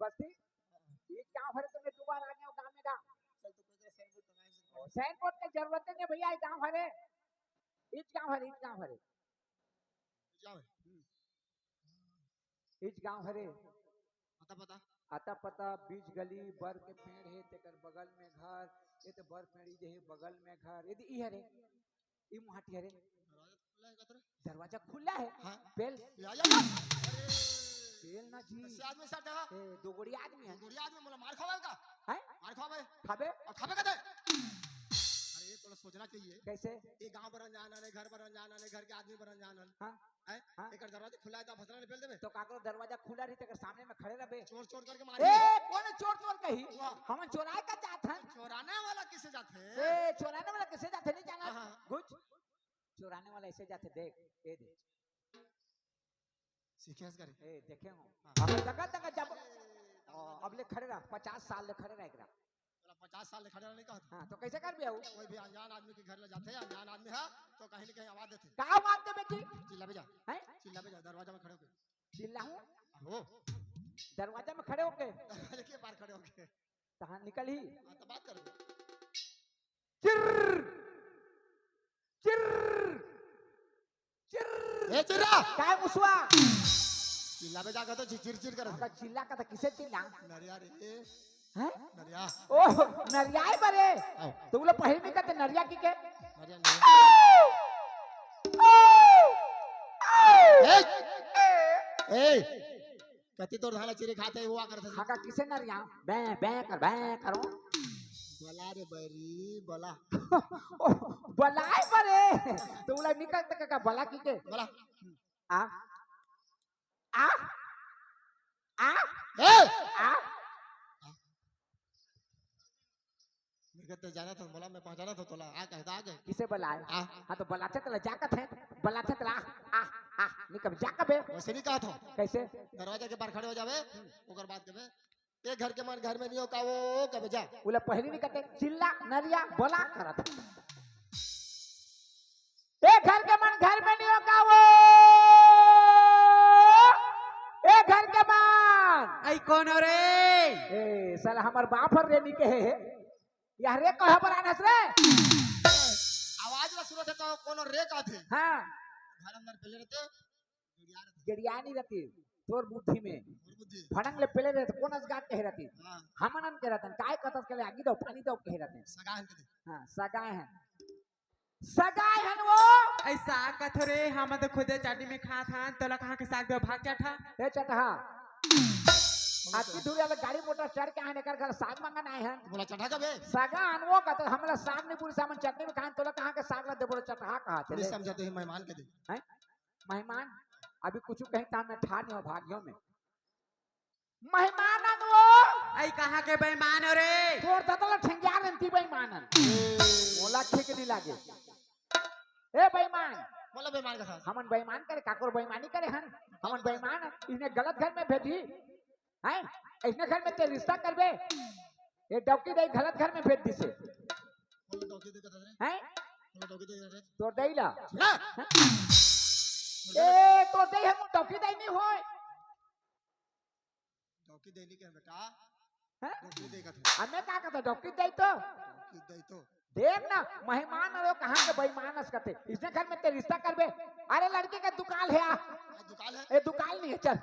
बस्ती? ये गांव हरे, तुमने दो बार आ गए हो गांव में का? साइन बोर्ड का जरूरत नहीं भैया, ये गांव हरे, इच गांव हरे, इच गांव हरे। इच गांव हरे। अता पता? अता पता, बीच गली, बर के पेड़ हे, तेकर बगल में घर, ये तो बर पेड़ जे हे, बगल में घर, ये दी, ई हरे। ई मुहाटी हरे। दरवाजा खुला हे कतरे? दरवाजा खुला हे। हाँ। बेल। या, या, या। बेल ना जी। कैसे आदमी साथ हे? ए, दो गोड़ी आदमी हे। दो गोड़ी आदमी, मोला मार खावे का? हैं? मार खावे। खाबे? अउ खाबे कते? अरे, थोड़ा सोचना चाहिए। कैसे? ये गांव बर अनजान आने, घर बर अनजान आने, घर के आदमी बर अनजान आने। हाँ। हैं? हाँ। एकर दरवाजा खुला हे, त भसरा निकल देबे। तो का करो, दरवाजा खुला रही, तेकर सामने में खड़े रहबे। चोर, चोर करके मार। ए, कौन चोर, चोर कही? वाह। हमन चोराए का चाहत हन। चोराने वाला किसे जाथे? ए, चोराने वाला किसे जाथे, नहीं जाना? हाँ, हाँ। घुच। चोराने वाला ऐसे जाथे, देख, ए देख। सीखे हस करे? ए, देखे हो? हाँ। अब तक, तक जब, अब ले खड़े रह, पचास साल ले खड़े रह एकरा। पचास साल ले खड़े रहने का होता। हाँ, तो कैसे कर भी आऊ? कोई भी अनजान आदमी के घर ले जाते हैं, अनजान आदमी है, तो कहीं ना कहीं आवाज देते हैं। का आवाज दे बेटी? चिल्ला बजा। हैं? चिल्ला बजा, दरवाजा में खड़े होके। चिल्लाऊं? हो। दरवाजा में खड़े होके? दरवाजे के पार खड़े होके। कहाँ निकल ही? हाँ, तो बात करो। चिर्र! चिर्र! चिर्र! ए, चिर्रा! काय मुसवा? चिल्ला बजा का तो चिचिर चिर कर। का चिल्ला का तो किसे चिल्ला? नरिया रे। हैं? नरिया। ओह, नरिया है बरे। आओ। तो बोले पहले में कहते नरिया की के? नरिया नहीं। ए! ए! कति तोर धान ला चिरे खाते हुआ करते। हाँ, का किसे नरिया? बे, बे कर, बे करो। बोला रे बरी, बोला। ओ, बोलाए बरे। तो बोला निकल तक का बोला की के? बोला। आ? आ? आ? ए! आ? मैं कहते जाना था, बोला मैं पहचाना था तोला। आ कहता आ गए। किसे बोलाए? आ। हाँ, तो बोलाते तला जा कथे। बोलाते तला आ, आ, आ। नहीं कब जा कबे? वैसे नहीं कहा था। कैसे? दरवाजा के बाहर खड़े हो जावे, ओकर बाद कबे, "ए घर के मन घर में नहीं हो का वो, कबे जा।" बोला पहली नहीं कहते, चिल्ला, नरिया, बोला करत। "ए घर के मन घर में नहीं हो का वो, ए घर के मन।" आई कौन हो रे? ए, साला हमर बाप हर रे निके हे। यार रे कहे बलानस रे। आवाज ला सुनत हे तो कोनो रे कहथे। हाँ। घर अंदर पहले रहते, गड़िया रहते। गड़िया नहीं रहती। तोर बुद्धि में। तोर बुद्धि। भड़ंग ले पहले रहते, कोन असगात कहे रहती। हाँ। हमनन के रहतन, काय कतस के ले आगी दो, पानी दो कहे रहते। सगा हन के दे। हाँ, सगा है। सगा हन वो। ऐसा कथो रे, हम तो खुदे चाटी में खात हन, तोला कहाँ के साग दो भाग चटहा। ए चटहा। आज की दूर वाला गाड़ी मोटर चढ़ के आए, एकर घर साग मांगन आए हन। बोला चटहा का बे? सगा हन वो कहते, हमला साग नहीं पूरी सामान चटनी में खान, तोला कहाँ के साग ला दे बोलो चटहा कहा थे नहीं ले। समझाते हैं मेहमान के दे। हैं? मेहमान, अभी कुछ कहीं काम में ठार नहीं हो भाग्यों में। मेहमान अन वो। आई कहाँ के बेईमान हो रे? तोर दतला ठेंगिया रंती बेईमान अन। मोला ठीक नहीं लागे। ए बेईमान। बोला बेईमान का साथ। हमन बेईमान करे, काकोर बेईमानी करे हन। हमन बेईमान, इसने गलत घर में भेजी। हैं? इसने घर में ते रिश्ता करबे। ये डौकी दई गलत घर में भेज दिसे। बोला डौकी दे कथा रे। हैं? बोला डौकी दे रे। तोर दई ला। ना। ए, तोर दई हम डौकी दई नहीं होय। डौकी दे नहीं कहे बेटा। हैं? डौकी दे कथा। हमें का कहता डौकी दई तो? डौकी दे तो। देख ना, मेहमान अरो कहाँ के बेईमान अस कथे। इसने घर में ते रिश्ता करबे। अरे लड़की का दुकान है आ। आ, दुकान है? ए, दुकान नहीं है, चल।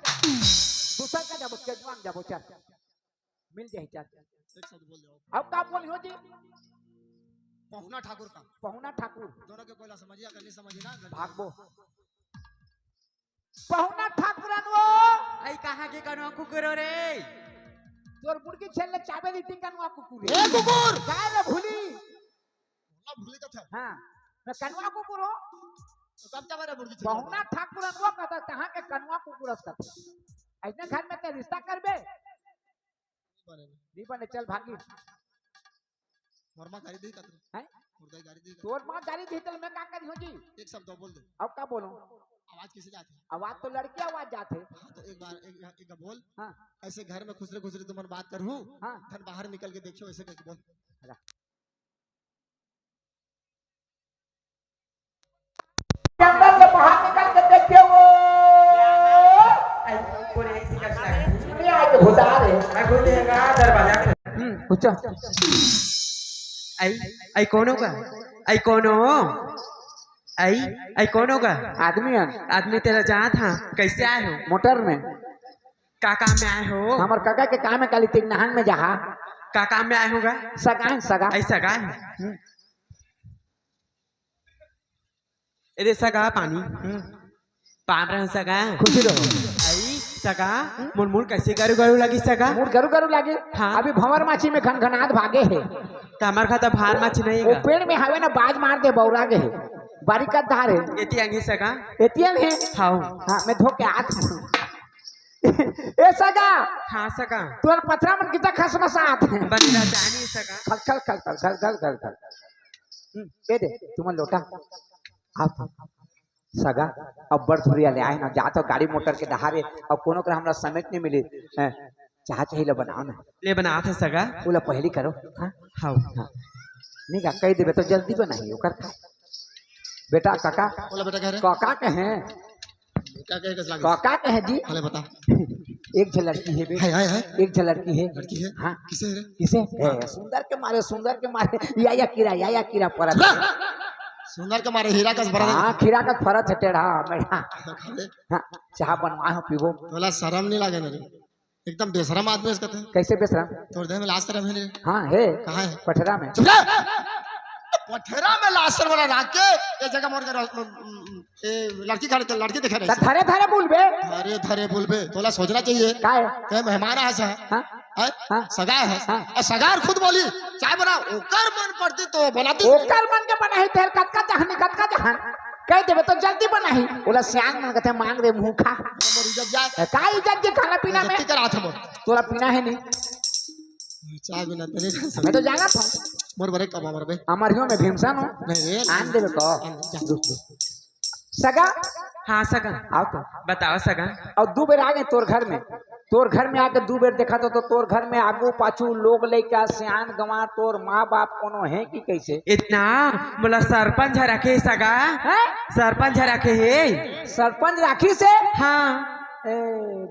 दूसर का जाबो, केजुआन जाबो, चल। मिल जाही, चल। एक शब्द बोल जाओ। अब का बोलियो जी? पहुना ठाकुर का। पहुना ठाकुर। दोनों के कोई ला समझिया, अगर नहीं समझी ना, गलती। भागबो। पहुना ठाकुर अन वो। आई कहाँ के कनवा कुकुर हो रे? तोर मुर्गी छेल ले चाबे रीति कनवा कुकुर रे। ए कुकुर! काय रे भूली? ना भूली कथा। हाँ, मैं कनवा कुकुर हो। तो कब चाबे रे मुर्गी छेल? पहुना ठाकुर अन वो कहता, कहाँ के कनवा कुकुर अस कथे। ऐसने घर में ते रिश्ता करबे? बने नहीं। नहीं बने, चल भागी। मोर माँ गारी दी कतरे। हैं? मोर दाई गारी दी कतरे। तोर माँ गारी दी तो मैं का करी हो जी? एक शब्द और बोल दे। अब का बोलूं? आवाज किसे जाते? आवाज तो लड़की आवाज जाते। हाँ, तो एक बार एक, एक, एक बोल। हाँ। ऐसे घर में खुसरे खुसरे तुमन बात करहू। हाँ। धन बाहर निकल के देखियो, ऐसे करके बोल। जंगल से बाहर निकल के देखियो वो। आई, कोई ऐसी कष्ट लगे। नहीं आए तो भुता रे। आई, कोई देगा दरवाजा पे। हम्म, पूछो। आई, आई कोनो का? आई कोनो? आई, आई कोनो का? आदमी है। आदमी तेरा जात हाँ, कैसे आए हो? मोटर में। का काम में आए हो? हमर काका के काम है, काली तीन नहान में जहा। का काम में आए होगा? सगा है, सगा। आई सगा है। हम्म। ए दे सगा पानी। हम्म। पान रहन सगा। खुशी रहो। आई सगा, हम्म? मोर मुड़ कैसे गरु गरु लगी सगा? मुड़ गरु गरु लगी? हाँ। अभी भंवर माची में घनघनात भागे है। त हमर खाता भार माची नहीं वो गा। पेड़ में हवे ना, बाज मार दे, बौरा गे है। बारी का धार है। एती अंगी सगा। एती अंग है। हाँ। हाँ, मैं धो के आत हूँ। ए सगा। हाँ सगा। तुहर पथरा मन कितना खसमसात है। बंदा जानी सगा। खल, खल, खल। हम्म, ए दे, तुमन लोटा। आप सगा, अब्बड़ धुरिया ले आए ना, जा तो गाड़ी मोटर के डहारे, अब कोनो करा हमरा समेट नहीं मिली। हैं, चाह चाही ला बनाओ ना। ले बनात हे सगा। ओला पहली करो। हाँ। हाँ। हाँ। नहीं का कह देबे तो जल्दी बनाही ओकर का। बेटा काका। बोला बेटा कह रहे। काका कहे। क्या कहे कस लागे? काका कहे जी। हले बता। एक झन लड़की हे बे। है, है, है। एक झन लड़की हे। लड़की है? हाँ। किसे है रे? किसे? हाँ। ए, सुंदर के मारे, सुंदर के मारे। या, या कीरा, या, या कीरा परत। सुंदर के मारे हीरा कस भरा। हाँ, खीरा कस फरत हे टेढ़ा, मेढ़ा। खा ले। हाँ, चाह बनवाए हो, पीबो। तोला शरम नहीं लागे ना रे? एकदम बेशरम आदमी हे कथे। कैसे बेशरम? तोर देह में लाज शरम हे रे? हाँ, हे। कहाँ हे? पठरा में। चुप रह! पठरा में लाज शरम वाला राख के, ये जगह मोर घर, ए, लड़की खड़े, लड़की देखे रहे। त धरे धरे बोलबे। धरे धरे बोलबे, तोला सोचना चाहिए। काय? ते मेहमान आए हे। हाँ? हैं? हाँ। सगा हे। हाँ। अउ सगा हर खुद बोली, "चाय बनाओ।" ओकर मन पड़ती तो बनाती। ओकर मन के बनाही, तेर कतका जहान, कतका जहान। कह देबे तो जल्दी बनाही। ओला सियान मन कथे, "मांग रे मुंह खा।" मोर इज्जत जाए। ए, का इज्जत के खाना पीना में? इज्जत के रात हे मोर। तोला पीना हे नहीं? चाय बिना तो नहीं रह सकता। मैं तो जाना था। मोर बरे कब अमर बे? अमर हियो में भीमसन हो। नहीं रे। आन देबे तो। आन दे, जा। दो, दो। सगा। हाँ सगा। आओ तो। बताओ सगा। अउ दू बेर आ गे तोर घर में। तोर घर में आके दू बेर देखा तो, तो तोर घर में आगू पाछू लोग लइका सियान गंवार तोर माँ बाप कोनो हे कि कैसे? इतना मोला सरपंच ह रखे हे सगा। हैं? सरपंच ह रखे हे। सरपंच राखिस हे? हाँ। ए,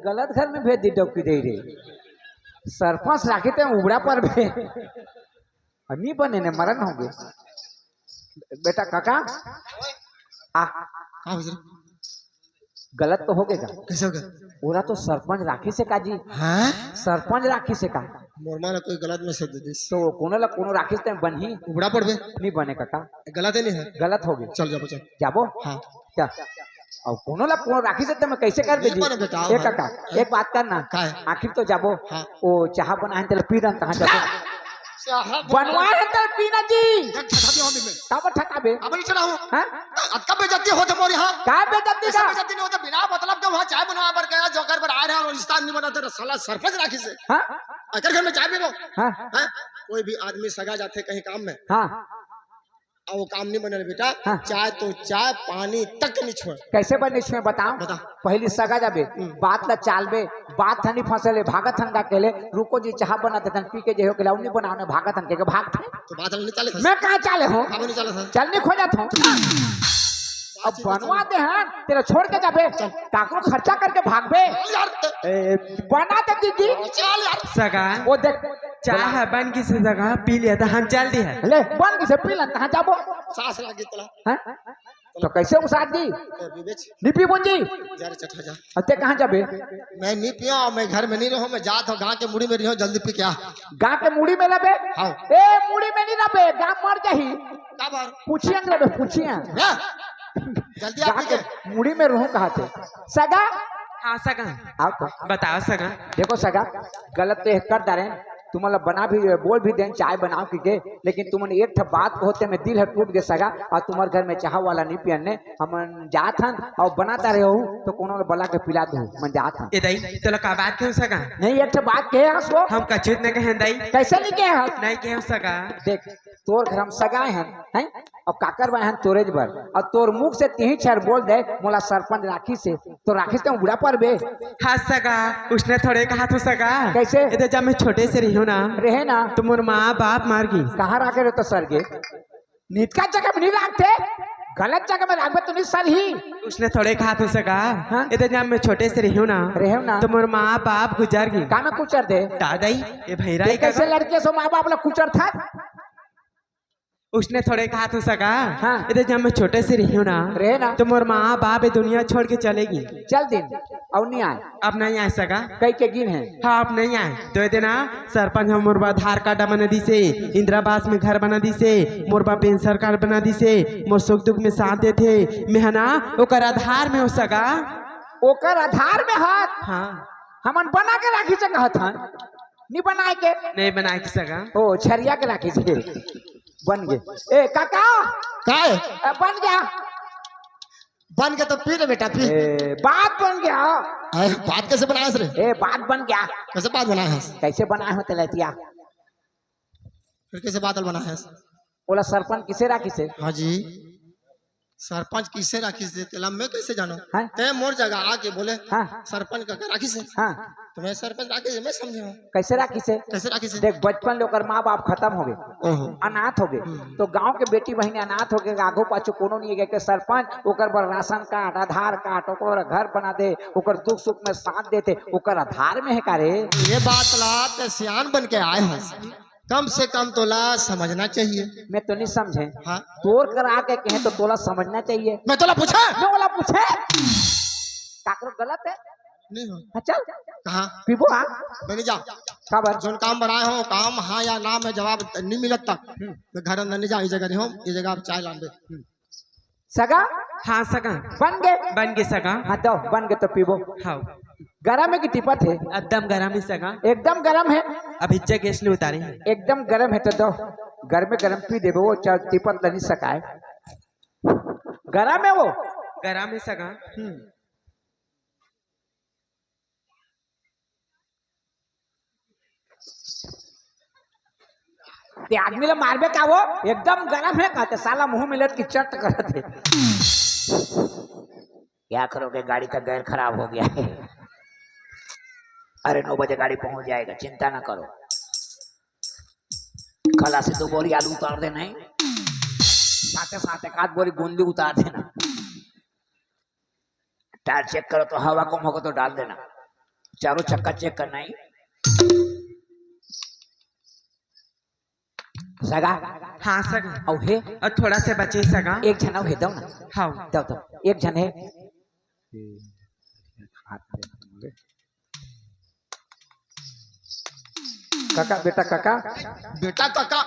गलत घर में भेज दी डौकी दे रे। सरपंच राखिस ते उबड़ा परबे। अउ नी बने ने मरन होगे। बेटा काका, आ, का हो रे? गलत तो होगे का? कैसे होगे? ओला तो सरपंच राखिस हे का जी? हाँ? सरपंच राखिस हे का? मोर माँ ला कोई गलत message दे दिस। तो कोनो ला कोनो राखिस ते बनही? उबड़ा पड़बे। नी बने काका। गलत हे नहीं हे? गलत होगे। चल जाबो, चल। जाबो? हाँ। क्या? अउ कोनो ला कोनो राखिस ते मैं कैसे करबे जी? बने बेटा, ए हाँ। काका, एक बात करना। का हे? आखिर तो जाबो। हाँ। ओ चाह बनाए हे तेला पी दन तहाँ जाबो। चाह बना- बनवाए हे तेला पीना जी। देख, ठठा दे हम में। काबर ठठाबे? अब नहीं चढ़ा हूँ। हाँ? अतका बेइज्जती होत हे मोर यहाँ। का बेइज्जती ऐसा का? बेइज्जती नहीं होता, बिना मतलब के वहाँ चाय बनवा बर गया, जोकर बर आए रहे और रिश्ता नहीं बनाते, साला सरपंच राखिस हे। हाँ? अगर घर में चाय पीबो। हाँ। हाँ? कोई भी आदमी सगा जाथे कहीं काम में। हाँ। अउ वो काम नहीं बने रे बेटा। हाँ। चाय तो चाय, पानी तक नहीं छुए। कैसे बने छुए बताओ? बता। पहली सगा जाबे, हम्म। बात ला चालबे, बात ह नहीं फंसले, भागत हन गा केले, रुको जी, चाह बना देथन, पी के जे हो केला, नहीं बनाओ ने, भागत हन के, के भाग थे। तो बात नहीं चाले था। मैं कहाँ चाले हूँ? काम नहीं चाले था। चल नहीं खोजा था। अब बनवा दे हन, तेला छोड़ के जाबे, चल। काकरो खर्चा करके भागबे। चल यार। ए, बना दे दीदी। चल यार। सगा। वो देख। चाह बन गिस हे सगा, पी लिया था, हम चल दी हे। ले, बन गिस हे, पी लन, तहाँ जाबो। सास लागी तोला। हैं? तो कैसे उसार दी? ए, पीबे छी। नहीं पीबो जी। जा रे चट्ठा जा। अब ते कहाँ जाबे? मैं नहीं पिया, मैं घर में नहीं रहूँ, मैं जात हूँ, गाँव के मुड़ी में रहूँ, जल्दी पी के आ। गाँव के मुड़ी में रहबे? हाँ। ए, मुड़ी में नहीं रहबे, गाँव मर जाही। का बार? पूछिया के रहबे, पूछिया। हाँ। जल्दी आ गाँव पी के के। मुड़ी में रहूँ कहा थे। सगा? हाँ सगा। आओ तो। बताओ सगा। देखो सगा, गलत तो ये कर डारे, तुमन ला बना भी, बोल भी देन, चाय बनाओ की के, लेकिन तुमन एक ठो बात कहो ते में दिल ह टूट गे सगा, अउ तुम्हर घर में चाह वाला नहीं पियन ने, हमन जात हन, अउ बना डारे हो, तो कोनो ला बला के पिला दो, मन जात हन। ए दाई, तोला का बात कहूँ सगा? नहीं, एक ठो बात कहे हस वो। हम कछुत न कहेन दाई। कैसे नहीं कहे हस? नहीं कहेन सगा। देख, तोर घर हम सगा हन, हैं? अउ काकर बर हन तोरेच बर। अउ तोर मुख से तिही छर बोल दे, "मोला सरपंच राखिस हे।" तो राखिस ते उबड़ा परबे। हाँ सगा, उसने थोड़े कहा था सगा। कैसे? एदे जब मैं छोटे से रही हूँ ना, रहे ना। तो मोर माँ बाप मर गिस। कहाँ राखे रहे तो सरगे? नितका जगह में नहीं राखते, गलत जगह में राखबे तो नहीं सर ही। उसने थोड़े कहा था सगा। हाँ? एदे जब मैं छोटे से रही हूँ ना, रहे हूँ ना। तो मोर माँ बाप गुजर गिस। का में कुचर दे? दादाई, ये भैरा ते ही का कैसे लड़के सो माँ बाप ला कुचर था? उसने थोड़े कहा था सगा। हाँ। एदे जब मैं छोटे से रही हूँ ना, रहे ना। तो मोर माँ बाप ये दुनिया छोड़ के चले गिस। चल दिन, अउ नहीं आए। अब नहीं आए सगा। कई के गिन हे। हाँ, अब नहीं आए। तो एदे ना, सरपंच ह मोर बर आधार कार्ड बना दिस हे, इंदिरा आवास में घर बना दिस हे, मोर बर पेंशन कार्ड बना दिस हे, मोर सुख दुख में साथ देथे। मैं ह ना, ओकर आधार में हो सगा। ओकर आधार में हाथ? हाँ। हमन बना के राखिस हे कहत हन। नहीं बनाए के? नहीं बनाए के सगा। ओ, छरिया के राखिस हे। बन गे। ए, काका! काय? ए, बन गे। बन गे तो पी रे बेटा, पी। ए, बात बन गे। अरे, बात कैसे बनाए हस रे? ए, बात बन गे। कैसे बात बनाए हस? कैसे बनाए हो तेला एतिया? फिर कैसे बात बनाए हस? ओला सरपंच किसे राखिस हे? हाँ जी। सरपंच किसे राखिस हे, तेला मैं कैसे जानों? हाँ। तैं मोर जगह आके बोले, हाँ। सरपंच का राखिस हे। हाँ। तो मैं सरपंच राखिस हे, मैं समझे हूँ। कैसे राखिस हे? कैसे राखिस हे? देख, बचपन ले ओकर माँ बाप खतम हो गे, ओहो। अनाथ हो गे। हम्म। तो गांव के बेटी बहिनी अनाथ हो गे, आगू पाछू कोनो नहीं हे, के सरपंच ओकर बर राशन कार्ड, आधार कार्ड, ओकर घर बना दे, ओकर दुख सुख में साथ देथे, ओकर आधार में हे का रे? ये बात ला तैं सियान बन के आए हस। कम से कम तोला समझना चाहिए। मैं तो नहीं समझे। हाँ। तोर करा के कहे तो तोला समझना चाहिए। मैं तोला पूछा? मैं ओला पूछे? काकरो गलत हे? नहीं हो। हाँ, चल। कहाँ? पीबो, हाँ? मैं नहीं जाओं। काबर? जोन काम बनाए हो, काम हाँ या ना में जवाब नहीं मिलत तक। हम्म। मैं घर अंदर नहीं जाओं, ये जगह नहीं हो, ये जगह आप चाय लान दे। हम्म। सगा? हाँ सगा। बन गे? बन गे सगा। हाँ, दो, बन गे तो पीबो। हाँ। गरम हे कि तिपत हे? एकदम गरम हे सगा। एकदम गरम हे? अभी इच्चे गैस ले उतारे हे। एकदम गरम हे तो दो, गरमे गरम पी देबो, वो चाय तिपत ल नहीं सकाए। गरम हे वो? गरम हे सगा। हम्म। ते आदमी ला मारबे का वो? एकदम गरम हे कहते, साला मुंह मिलत की चट करत हे। क्या करोगे, गाड़ी का gear खराब हो गया है। अरे, नौ बजे गाड़ी पहुंच जाएगा, चिंता ना करो। कल से दो बोरी आलू उतार देना है, साथे साथे एक आध बोरी गोंदली उतार देना। टायर चेक करो तो हवा कम होगा तो डाल देना, चारों चक्का चेक करना है। सगा। हाँ सगा। अउ हे? अउ थोड़ा से बचे सगा। एक झन अउ हे, दो ना। हाँ। दो, दो। एक झन हे। काका, बेटा काका। बेटा काका।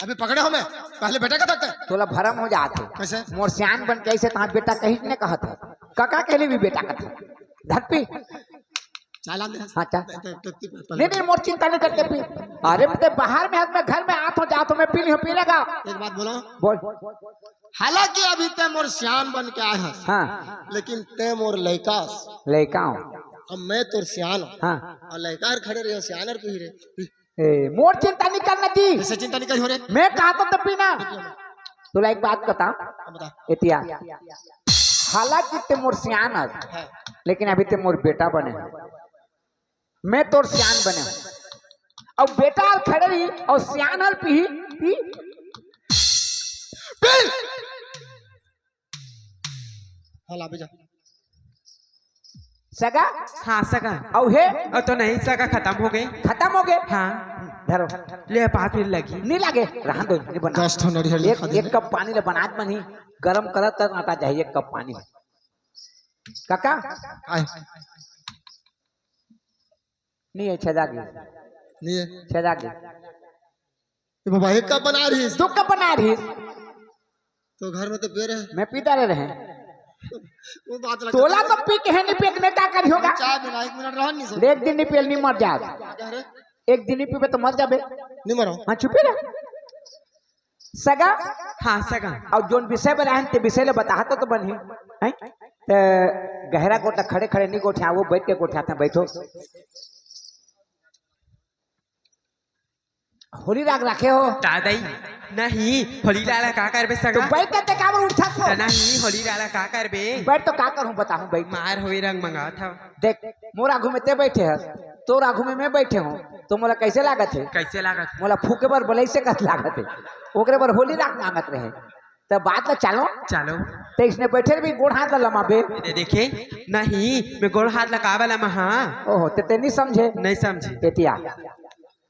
अभी पकड़े हो मैं, पहले बेटा का तक। तोला भरम हो जात हे। कैसे? मोर सियान बन के ऐसे तहाँ बेटा कहीं ने कहत हे। काका के लिए भी बेटा कहत हे। धरती। चाय लान दे। हाँ, चाय। ते, ते, ते, ते, नहीं, नहीं, मोर चिंता नहीं करते पी। अरे, ते बाहर में हस, मैं घर में आत हो, जात हो, मैं पी लियो, पी लेगा। एक बात बोलो। बोल। हालांकि अभी ते मोर सियान बन के आए हस। हाँ। लेकिन ते मोर लइका हस। लइका हूँ। अब मैं तोर सियान हूँ। हाँ। अउ लइका हर खड़े रहे, सियान हर पी रे। पी। ए, मोर चिंता नहीं करना जी। कैसे चिंता नहीं करी हो रे? मैं कहा तो, तो पीना। तोला एक बात बता। हाँ, बता। एतिया। हालांकि ते मोर सियान हस, हाँ। लेकिन अभी ते मोर बेटा बने हस। मैं तोर सियान बने हूँ। अउ बेटा हर खड़े रही अउ सियान हर पी, पी। पी। हाँ, लाबे जा। सगा? हाँ, सगा। अउ हे? अउ तो नहीं, सगा खतम हो गे। खतम हो गे? हाँ। धरो। ले, पाँच मिनट लगी। नहीं लगे, रहन दो, नहीं बना। दस ठो नरियर एक, लिखा दे एक ले। कप पानी ले बनात बनी, गरम करत करत आटा चाहिए, एक कप पानी। काका? आए। नहीं हे, छेदा गे। नहीं हे। छेदा गे। ए बाबा, एक कप बना रही। दो कप बना रही। तो घर में तो पी रहे। मैं पीता रहे रहे। वो बात लगा। तोला तो पी के हे, नहीं पी के मैं का करी होगा? चाय बिना एक मिनट रह नहीं सकता। एक दिन नहीं पियल, नहीं मर जा। क्या कह रहे? एक दिन नहीं पीबे तो मर जाबे। नहीं मरो। हाँ, चुपे रह। सगा? हाँ, सगा। अउ जोन विषय बनाए हन, ते विषय ले बता तो, तो बनही। हैं? ते गहरा गोटा खड़े खड़े नहीं गोठिया, वो बैठ के गोठिया था, बैठो। होली राग राखे हो? दादाई, नहीं, होली राग ला का करबे तो सगा? बैठ के ते काबर उठत हो? तो नहीं, होली राग ला का करबे? बैठ तो का करूं बताऊं, बैठ। मार होई रंग मंगावत हव। देख, मोर आगू में ते बैठे हस, तोर आगू में मैं बैठे हूँ, तो मोला कैसे लागत हे? कैसे लागत? मोला फूके बर बोले से कस लागत हे, ओकरे बर होली राग मांगत रहे। त बात ला चालो। चालो। ते इसने बैठे भी गोड़ हाथ ला लमाबे। दे देखे, नहीं, मैं गोड़ हाथ ला काबर लमा, हाँ। ओहो, ते, ते नहीं समझे। नहीं समझे। एतिया।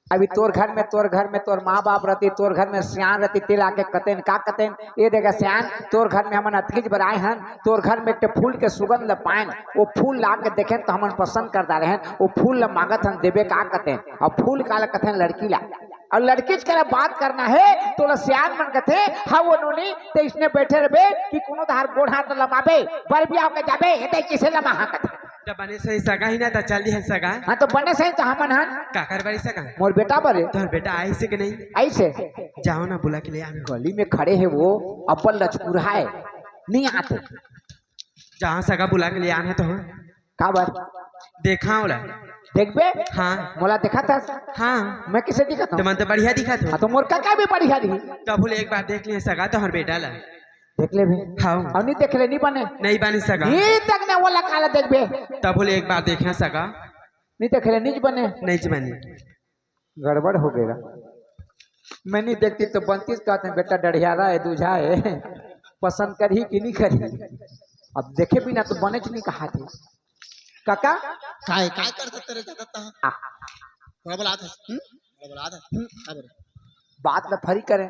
अभी तोर घर में, तोर घर में तोर माँ बाप रहती, तोर घर में सियान रहती, ते लाके कतेन, का कतेन, ये देखा सियान, तोर घर में हमन अतकीच बर आए हन, तोर घर में एक ठे फूल के सुगंध ल पाएन, वो फूल ला के देखेन तो हमन पसंद कर डारे हन, वो फूल ल मांगत हन, देबे का कतेन, अउ फूल का ल कथेन लड़की ला, अउ लड़कीच करा बात करना हे, तोला सियान मन कथे, हाँ वो नोनी, ते इसने बैठे रहबे कि कोनो धार गोड़ हाथ लमाबे, बर भी आओ के जाबे, ये ते किसे लमा हाँ कथे। त बने सही सगा ही ना, त चल दिहन सगा। हाँ, तो बने सही तो हमन हन। काकर बरी सगा? मोर बेटा बरे। तोर बेटा आइस हे कि नहीं? आइस हे। जाओ ना, बुला के ले आना। गली में खड़े हे वो, अब्बल लचकुरा हे, नहीं आते। जहाँ सगा बुला के ले आना तो। काबर? देखा ओला। देखबे? हाँ। मोला देखा था? हाँ। मैं किसे दिखा था? तो मन तो बढ़िया दिखा था। हाँ, तो मोर काका भी बढ़िया दिखी। तब बोले एक बार देख लिए सगा तोहर बेटा ला। देख ले भी। हाँ। अउ नहीं देख ले, नहीं बने। नहीं बने सगा। नहीं देखने वाला काला देख बे। तब बोले एक बार देखना सगा। नहीं देख ले, नहीं बने। नहीं बने। गड़बड़ हो गया। मैं नहीं देखती तो बनती, कहते हैं, "बेटा डढ़ियारा है, दूझा है, पसंद करही कि नहीं करही?" अब देखे बिना तो बने च नहीं कहा थे। काका? काय, काय कर सकते रे दादा? आ। बड़ा बड़ा हाथ है। हम्म? बड़ा बड़ा हाथ है। हम्म? का बोले? बात ल फरी करे।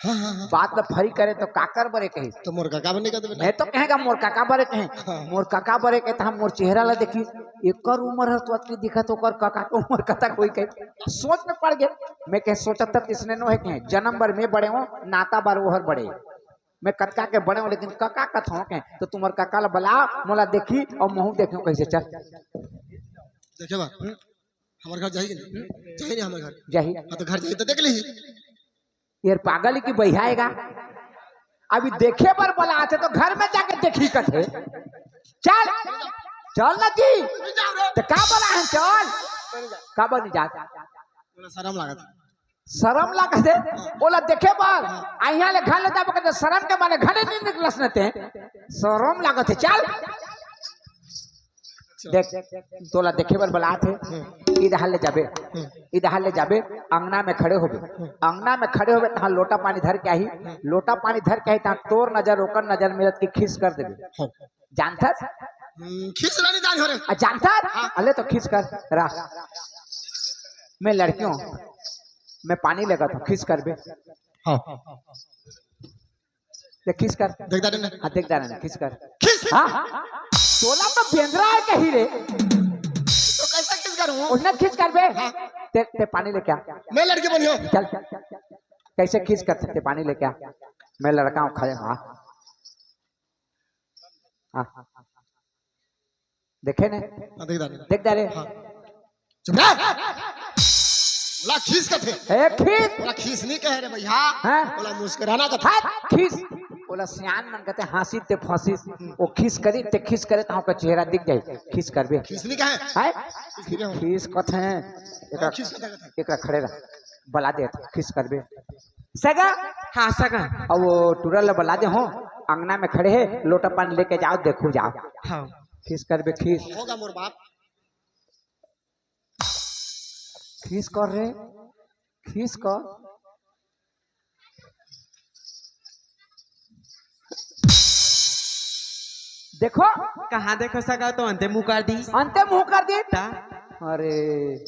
हाँ, हाँ, हाँ। बात ल फरी करे तो काकर बरे कही। तो मोर काका बने का तो बेटा? मैं तो कहेगा मोर काका बरे कहे। हाँ। मोर काका बरे कहे तो हम मोर चेहरा ला देखी। एकर उम्र है तो अतकी दिखत, ओकर काका के उम्र कतक होई कहे। सोच में पड़ गए। मैं कहे सोचत तक इसने नो है कहे। जन्म बर मैं बड़े हूँ, नाता बर ओहर बड़े। मैं कतका के बड़े हूँ, लेकिन काका कथों के। तो तुम्हार काका ला बला, मोला देखी और महू देखो कैसे। चल। देखे बा, हम्म? हमारे घर जाही कि नहीं? हम्म? जाही नहीं हमारे घर? जाही। हाँ, तो घर जाही तो देख ली। यार पागल की बहियाएगा। अभी देखे बर बलाथे तो घर में जाके देखी कथे। चल, चल ना जी। तो का बला है, चल। का बनी जात? बोला, शर्म लागत। शर्म लागत है? बोला देखे बर। आ यहाँ ले घर ले जाबो के तो शर्म के मारे घरे नहीं निकलस न ते। शर्म लागत है, चल। देख, तोला देखे बर बलात हे। हम्म। इधर ले जाबे, हम्म। इधर ले जाबे, अंगना में खड़े होबे। हम्म। अंगना में खड़े होबे, तहाँ लोटा पानी धर के आही। हम्म। लोटा पानी धर के आही, तहाँ तोर नजर, ओकर नजर मिलत कि खीस कर देबे। हाँ। जानथस? हम्म, खीस ला नहीं जान हो रे। आ, जानथस? हाँ। अले तो खीस कर, रा। मैं लड़की हूँ, मैं पानी लेगा था, खीस करबे। हाँ। ले खीस कर। देख दारे ना। हाँ, देख दारे ना, खीस कर। खीस। हाँ? तोला तो बेंदरा है कही रे। तो कैसे खीस करूँ? उसने खीस करबे। हाँ। ते, ते पानी लेके आ। मैं लड़की बनी हूँ। चल, चल, चल, चल। कैसे खीस कर सकते? पानी लेके आ। मैं लड़का हूँ, खड़े हूँ। हाँ। हाँ। देखे ने? हाँ, देख दारे। देख दारे। हाँ। चुप रह। बोला खीस कथे। ए, खीस। बोला खीस नहीं कहे रे भैया। हाँ? बोला मुस्कुराना कथे। हाँ, खीस। बोला सियान मन कथे हँसी ते फँसी। वो खीस करी ते खीस करे तो हमका चेहरा दिख जाए। खीस करबे। खीस नहीं कहे। हैं? खीस नहीं कहे। खीस कथे। एकरा, हाँ, खीस कथे, कथे। एकरा खड़े रह। बला दे, खीस करबे। सगा? हाँ, सगा। अब वो टूरा ला बला दे हो, अंगना में खड़े है, लोटा पानी लेके जाओ, देखो जाओ। हाँ। खीस करबे, खीस। होगा मोर बाप। खीस कर रे, खीस कर। देखो। कहाँ देखो सगा, तो अंते मुँह कर दी। अंते मुँह कर दी। ता? अरे।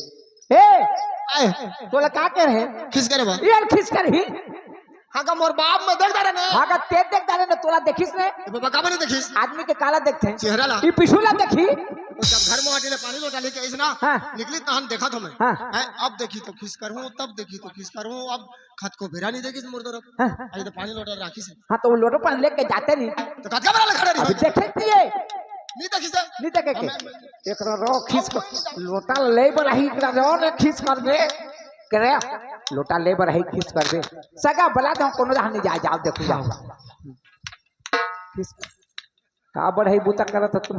ए, आए। तोला का कहे? खीस करे बा। यार खीस कर ही। हाँ का मोर बाप में देख दारे ने। हाँ का तेज देख दारे ने, तोला देखिस ने? ए बाबा, का बने देखिस? आदमी के काला देखथे। चेहरा ला। ई पिछू ला देखी। वो जब घर में आटी ले पानी लोटा लेके आइस ना, हाँ। निकली तहन देखा तो मैं। हाँ। हैं, अब देखी तो खीस करहूँ, तब देखी तो खीस करहूँ, अब खत को बेरा नहीं देखिस मोर तरफ। हाँ। अरे तो पानी लोटा राखिस। हाँ, तो वो लोटो पानी लेके जाते नहीं। तो कतका बेरा ले खड़े रही? अभी देखे नहीं है। नहीं देखिस है? नहीं देखे के? हाँ, मैं, मैं, एकरा रो खीस कर, लोटा ले बर ही, एकरा रो ने खीस करबे। करे, लोटा ले बर ही खीस करबे। सगा बला दो, कोनो जहाँ नहीं जाए, जाओ, देखो, जाओ। खीस, का बढ़ई बूता करत हो तुम?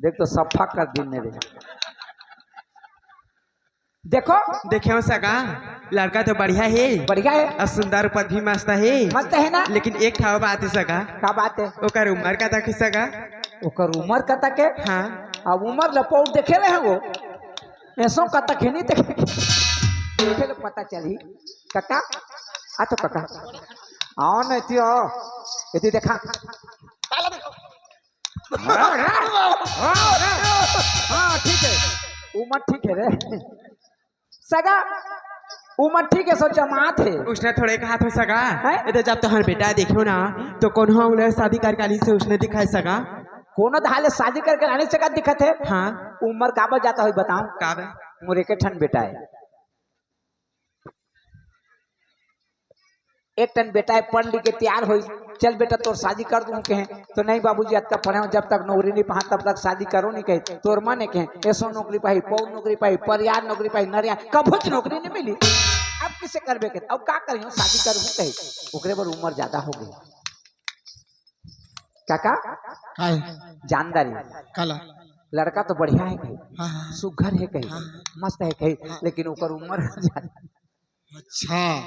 देख तो सफा कर दिन ने रे। देखो। देखे हो सगा, लड़का तो बढ़िया है। बढ़िया है। और सुंदर रूपत भी मस्त है। मस्त है ना? लेकिन एक ठाव बात है सगा। का बात है? ओकर उम्र कतक हे सगा? ओकर उम्र कतक हे? हाँ। अब उम्र लपौट देखे रहे हो? ऐसो कतक हे नहीं देखे। देखे ले पता चली। काका, आ तो काका। आओ ना, एती आओ। एती देखा। हाँ, ठीक है, उम्र ठीक है रे। सगा, उम्र ठीक है, सो जमात है। उसने थोड़े कहा था सगा, हैं? ये तो जब तोहर बेटा देखियो ना, तो कोनो उले शादी करके आनी से उसने दिखाए सगा। कोनो धाले शादी करके आनी सगा दिखत है? हाँ। उम्र काबर जाता होई बताओ? काबर? मोर एक ठन बेटा है। एक ठन बेटा है, पढ़ लिख के तैयार होई, चल बेटा तोर शादी कर दूं कहे, तो नहीं बाबूजी, अतका पढ़े हो, जब तक नौकरी नहीं पाहा तब तक शादी करो नहीं कहे। तोर मन है कहे, ऐसो नौकरी पाही, पौर नौकरी पाही, परियार नौकरी पाही, नरिया, कभुच नौकरी नहीं मिली। अब किसे करबे के, अब का करी हो, शादी करूं कहे, ओकरे बर उम्र ज्यादा हो गई। काका? काय? जानदारी। काला? लड़का तो बढ़िया है कही, हाँ, हाँ। सुघर है कही, हाँ। मस्त है कही, हाँ। लेकिन ओकर उम्र ज्यादा। अच्छा।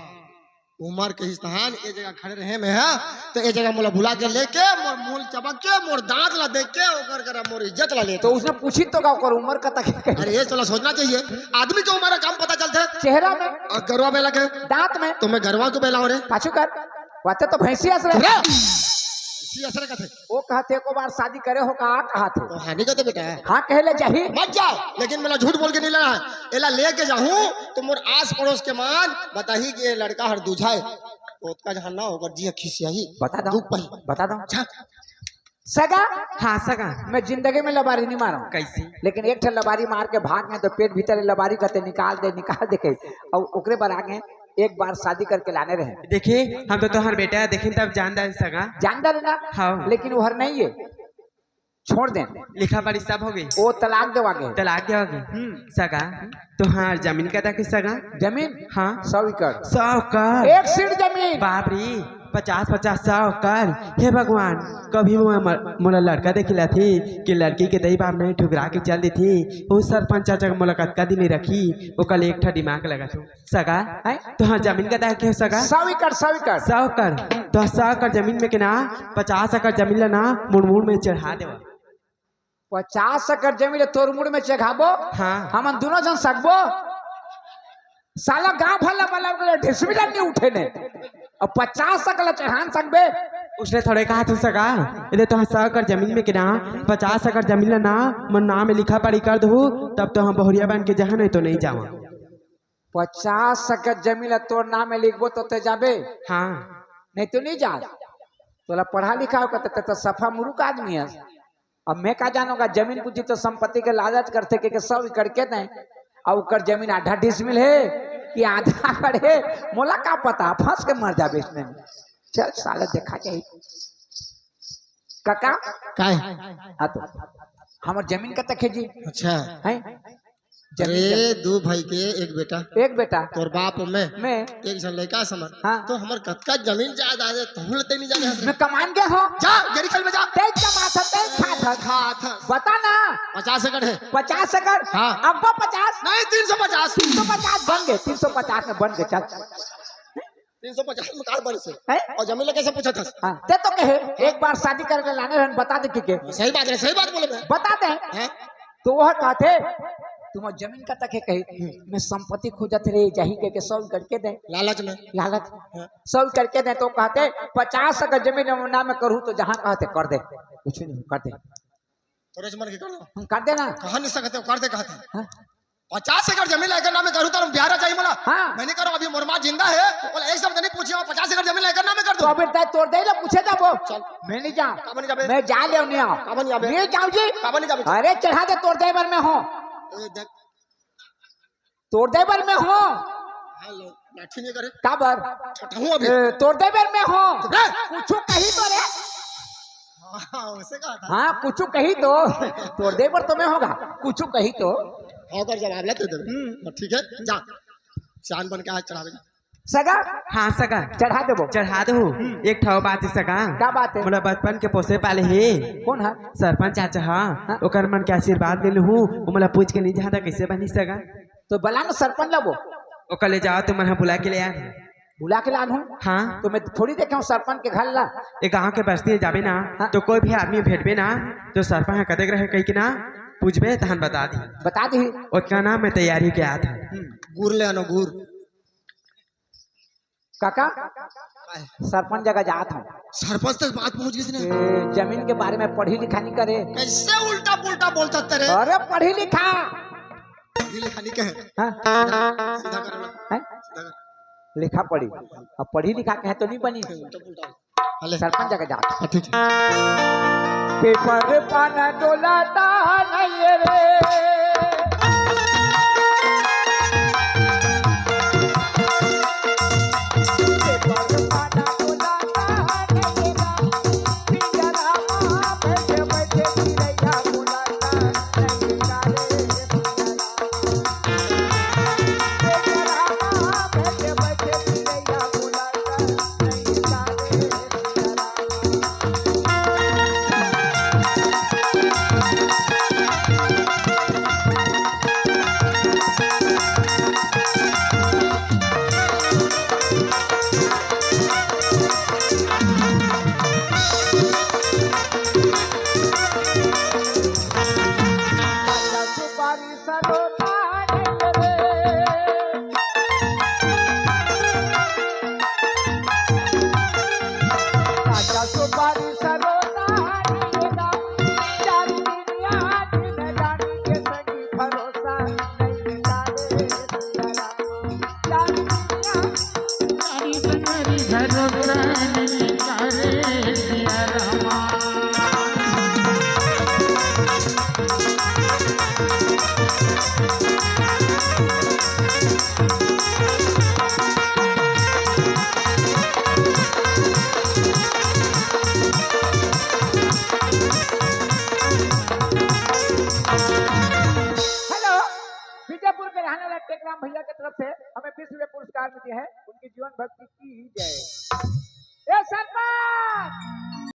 उमर के हिस्तान ए जगह खड़े रहे में, हा? तो ए जगह मोला बुला के लेके, मोर मुंह चबक के, मोर दांत ला देख के, ओकर करा मोर इज्जत ला लेते। तो उसने पूछी तो का, ओकर उमर कतक हे? अरे, ये साला सोचना चाहिए, आदमी के उमर का काम पता चलता है चेहरा में। और गरवा बेला के? दांत में। तो मैं गरवा को बेला हो रे। पाछू कर, वाते तो भैंसी अस रहे। रे! भैंसी अस रहे कथे। वो कहते, "एको बार शादी करे हो का?" कहा थे। तो हाँ नहीं कहते बेटा। हाँ कहे ले जाही। मत जाओ, लेकिन मोला झूठ बोल के नहीं लेना है। एला लेके जाहूँ तो मोर आस पड़ोस के मन बताही कि ये लड़का हर दूझा है। तो ओतका जहाँ ना होकर जी खिसियाही। बता दो। दुख पाही। बता दो। अच्छा। सगा? हाँ, सगा। मैं जिंदगी में लबारी नहीं मारा। कैसे? लेकिन एक ठन लबारी मार के भाग गए तो पेट भीतर ले लबारी कहते, "निकाल दे, निकाल दे," कहे। और ओकरे बर आगे एक बार शादी करके लाने रहे। देखिए, हम तो तोहर बेटा है, देखिन तब जान दान सगा। जान दान ना? हाँ। लेकिन वो हर नहीं है। छोड़ दे। लिखा पढ़ी सब हो गई। वो तलाक देवा गए। तलाक देवा गई। हम्म। सगा, तोहार जमीन कतक हे सगा? जमीन? हाँ। सौ एकड़। सौ एकड़? एक सीट जमीन। बाप रे, पचास, पचास, सौ एकड़। हे भगवान, कभी मो-, म-, मोला लड़का देखे लाथे कि लड़की के दई बाप नहीं ठुकरा के चल देथे। वो सरपंच चाचा के मोला कतका दिन रखी, ओकर ले एक ठा दिमाग लगा तू। सगा, हैं? तोहार जमीन कतक हे सगा? सौ एकड़, सौ एकड़। सौ एकड़। तो सौ एकड़ जमीन में के ना, पचास एकड़ जमीन ला ना, मोर मुड़ में चढ़ा देवा। पचास एकड़ जमीन ला तोर मुड़ में चढ़ाबो? हाँ। हमन दोनों झन सकबो? साला गांव भर ला बला के ढिसमिला नहीं उठे ने। अब पचास एकड़ ला चढ़ान सकबे? उसने थोड़े कहा तू सगा, यदि तोहार सौ एकड़ जमीन में के ना, पचास एकड़ जमीन ला ना, मोर नाम में लिखा पढ़ी कर दहू, तब तो हम बहुरिया बन के जहाँ नहीं तो नहीं जावा। पचास एकड़ जमीन ला तोर नाम में लिखबो तो ते जाबे? हाँ। नहीं तो नहीं जा। तोला पढ़ा लिखा हो कहते, ते तो सफा मुरुख आदमी है। अब मैं का जानूंगा, जमीन पूछी तो संपत्ति के लालच करते के, के सौ एकड़ के नहीं, और ओकर जमीन आधा डिसमिल है कि आधा एकड़ है, मोला का पता, फंस के मर जाबे इसमें। चल साला देखा जाए। काका? काय? हाँ तो, हमर जमीन कतक हे जी? अच्छा। हैं? जमीन अरे, जमीन। दू भाई के एक बेटा। एक बेटा। तोर बाप अउ मैं। मैं। एक झन लइका समझ। हाँ। तो हमर कतका जमीन जायदाद हे, तहूँ ल तैं नहीं जाने हस रे। मैं कमान गया हूँ। जा, गेरी खेल में जा। तैं कमात हस, तैं खात हस। खात हस। बता ना। पचास एकड़ हे। पचास एकड़? हाँ। अब्बा पचास? नहीं, तीन सौ पचास। तीन सौ पचास बन गए, तीन सौ पचास में बन गए, चल। तीन सौ पचास में का बने से? हैं? अउ जमीन ला कैसे पूछत हस? हाँ, तैं तो कहे, एक बार शादी करके लाने रहन, बता दे कि के। सही बात है, सही बात बोले मैं। बता दे। हैं? तो वह कहते, "तुम जमीन कतक हे?" कहे, "मैं संपत्ति खोजत रहे, जाही कह के सौ एकड़ के दे।" लालच में। लालच। हाँ। सौ एकड़ के दे तो कहते, "पचास एकड़ जमीन हम नाम में करूँ तो जहाँ कहते कर दे, कुछ नहीं कर दे।" तोरे मन के कर दो। हम कर देना। कहाँ नहीं सकते हो, कर दे कहते। हाँ। पचास एकड़ जमीन ला एकर नाम में करूँ तो हम बिहार जाई मला। हाँ। मैं नहीं करूँ, अभी मोर माँ जिंदा है, बोला एक शब्द नहीं पूछे, पचास एकड़ जमीन ला एकर नाम में कर तो दो। अबे तैं तोर दे ला पूछे जाबो। चल। मैं नहीं जाऊँ। काबर नहीं जाबे? मैं जा ले नहीं आऊँ। काबर नहीं जाबे? नहीं जाऊँ जी। काबर नहीं जाबे? अरे चढ़ा दे तोर दे बर में हो। ए, देख। तोर दे बर में हो। हाँ, लो, लाठी नहीं करे। काबर? ठठहूँ अभी। ए, तोर दे बर में हो। चुप रह। कुछ कही तो रे। हाँ, उसे कहा था। हाँ, कुछ कही तो। तोर दे बर तो मैं होगा। कुछ कही तो। हाँ, कर जवाब ला दे दे। हम्म। ठीक है, जा। शान बन के आज चढ़ावे जा। सगा? हाँ, सगा। चढ़ा देबो। चढ़ा दे हूँ। हम्म। एक ठो बात हे सगा। का बात हे? मोला बचपन के पोसे पाले हे। कौन है? सरपंच चाचा, हाँ। हाँ। ओकर मन के आशीर्वाद ले लूँ, वो मोला पूछ के नहीं जाता कैसे बनी सगा? तो बला ना सरपंच ला वो। ओकर ले जाओ, तुमन ह बुला के ले आ। बुला के लान हूँ? हाँ। तो मैं थोड़ी देखे हूँ सरपंच के घर ला। ए गाँव के बस्ती में जाबे ना, हाँ। तो कोई भी आदमी भेटबे ना, तो सरपंच ह कतेक रहे कहि के ना पूछबे, तहन बता दी। बता दी। ओतका ना मैं तैयारी के आत हूँ। हम्म। गुर ले आनो, गुर। काका, काय? सरपंच जगह जात हूँ। सरपंच तक बात पहुँच गई ना। ए, जमीन के बारे में पढ़ी लिखा नहीं करे। कैसे उल्टा पुल्टा बोलता तेरे? अरे पढ़ी लिखा। पढ़ी लिखा नहीं कहे। हाँ। सीधा, सीधा कर लो। हैं? सीधा कर। लिखा पढ़ी। अब पढ़ी लिखा कहे तो नहीं बनी। उल्टा पुल्टा। हले। सरपंच जगह जात। हाँ, ठीक है। पेपर पाना डोलाता नहीं रे। पेपर पाना डोलाता नहीं रे। पिंजरा में बैठे बैठे चिड़ैया बोलाता नहीं रे। टेकराम भैया की तरफ से हमें बीस रुपए पुरस्कार मिले हैं, उनकी जीवन भक्ति की जय। ए सरपंच,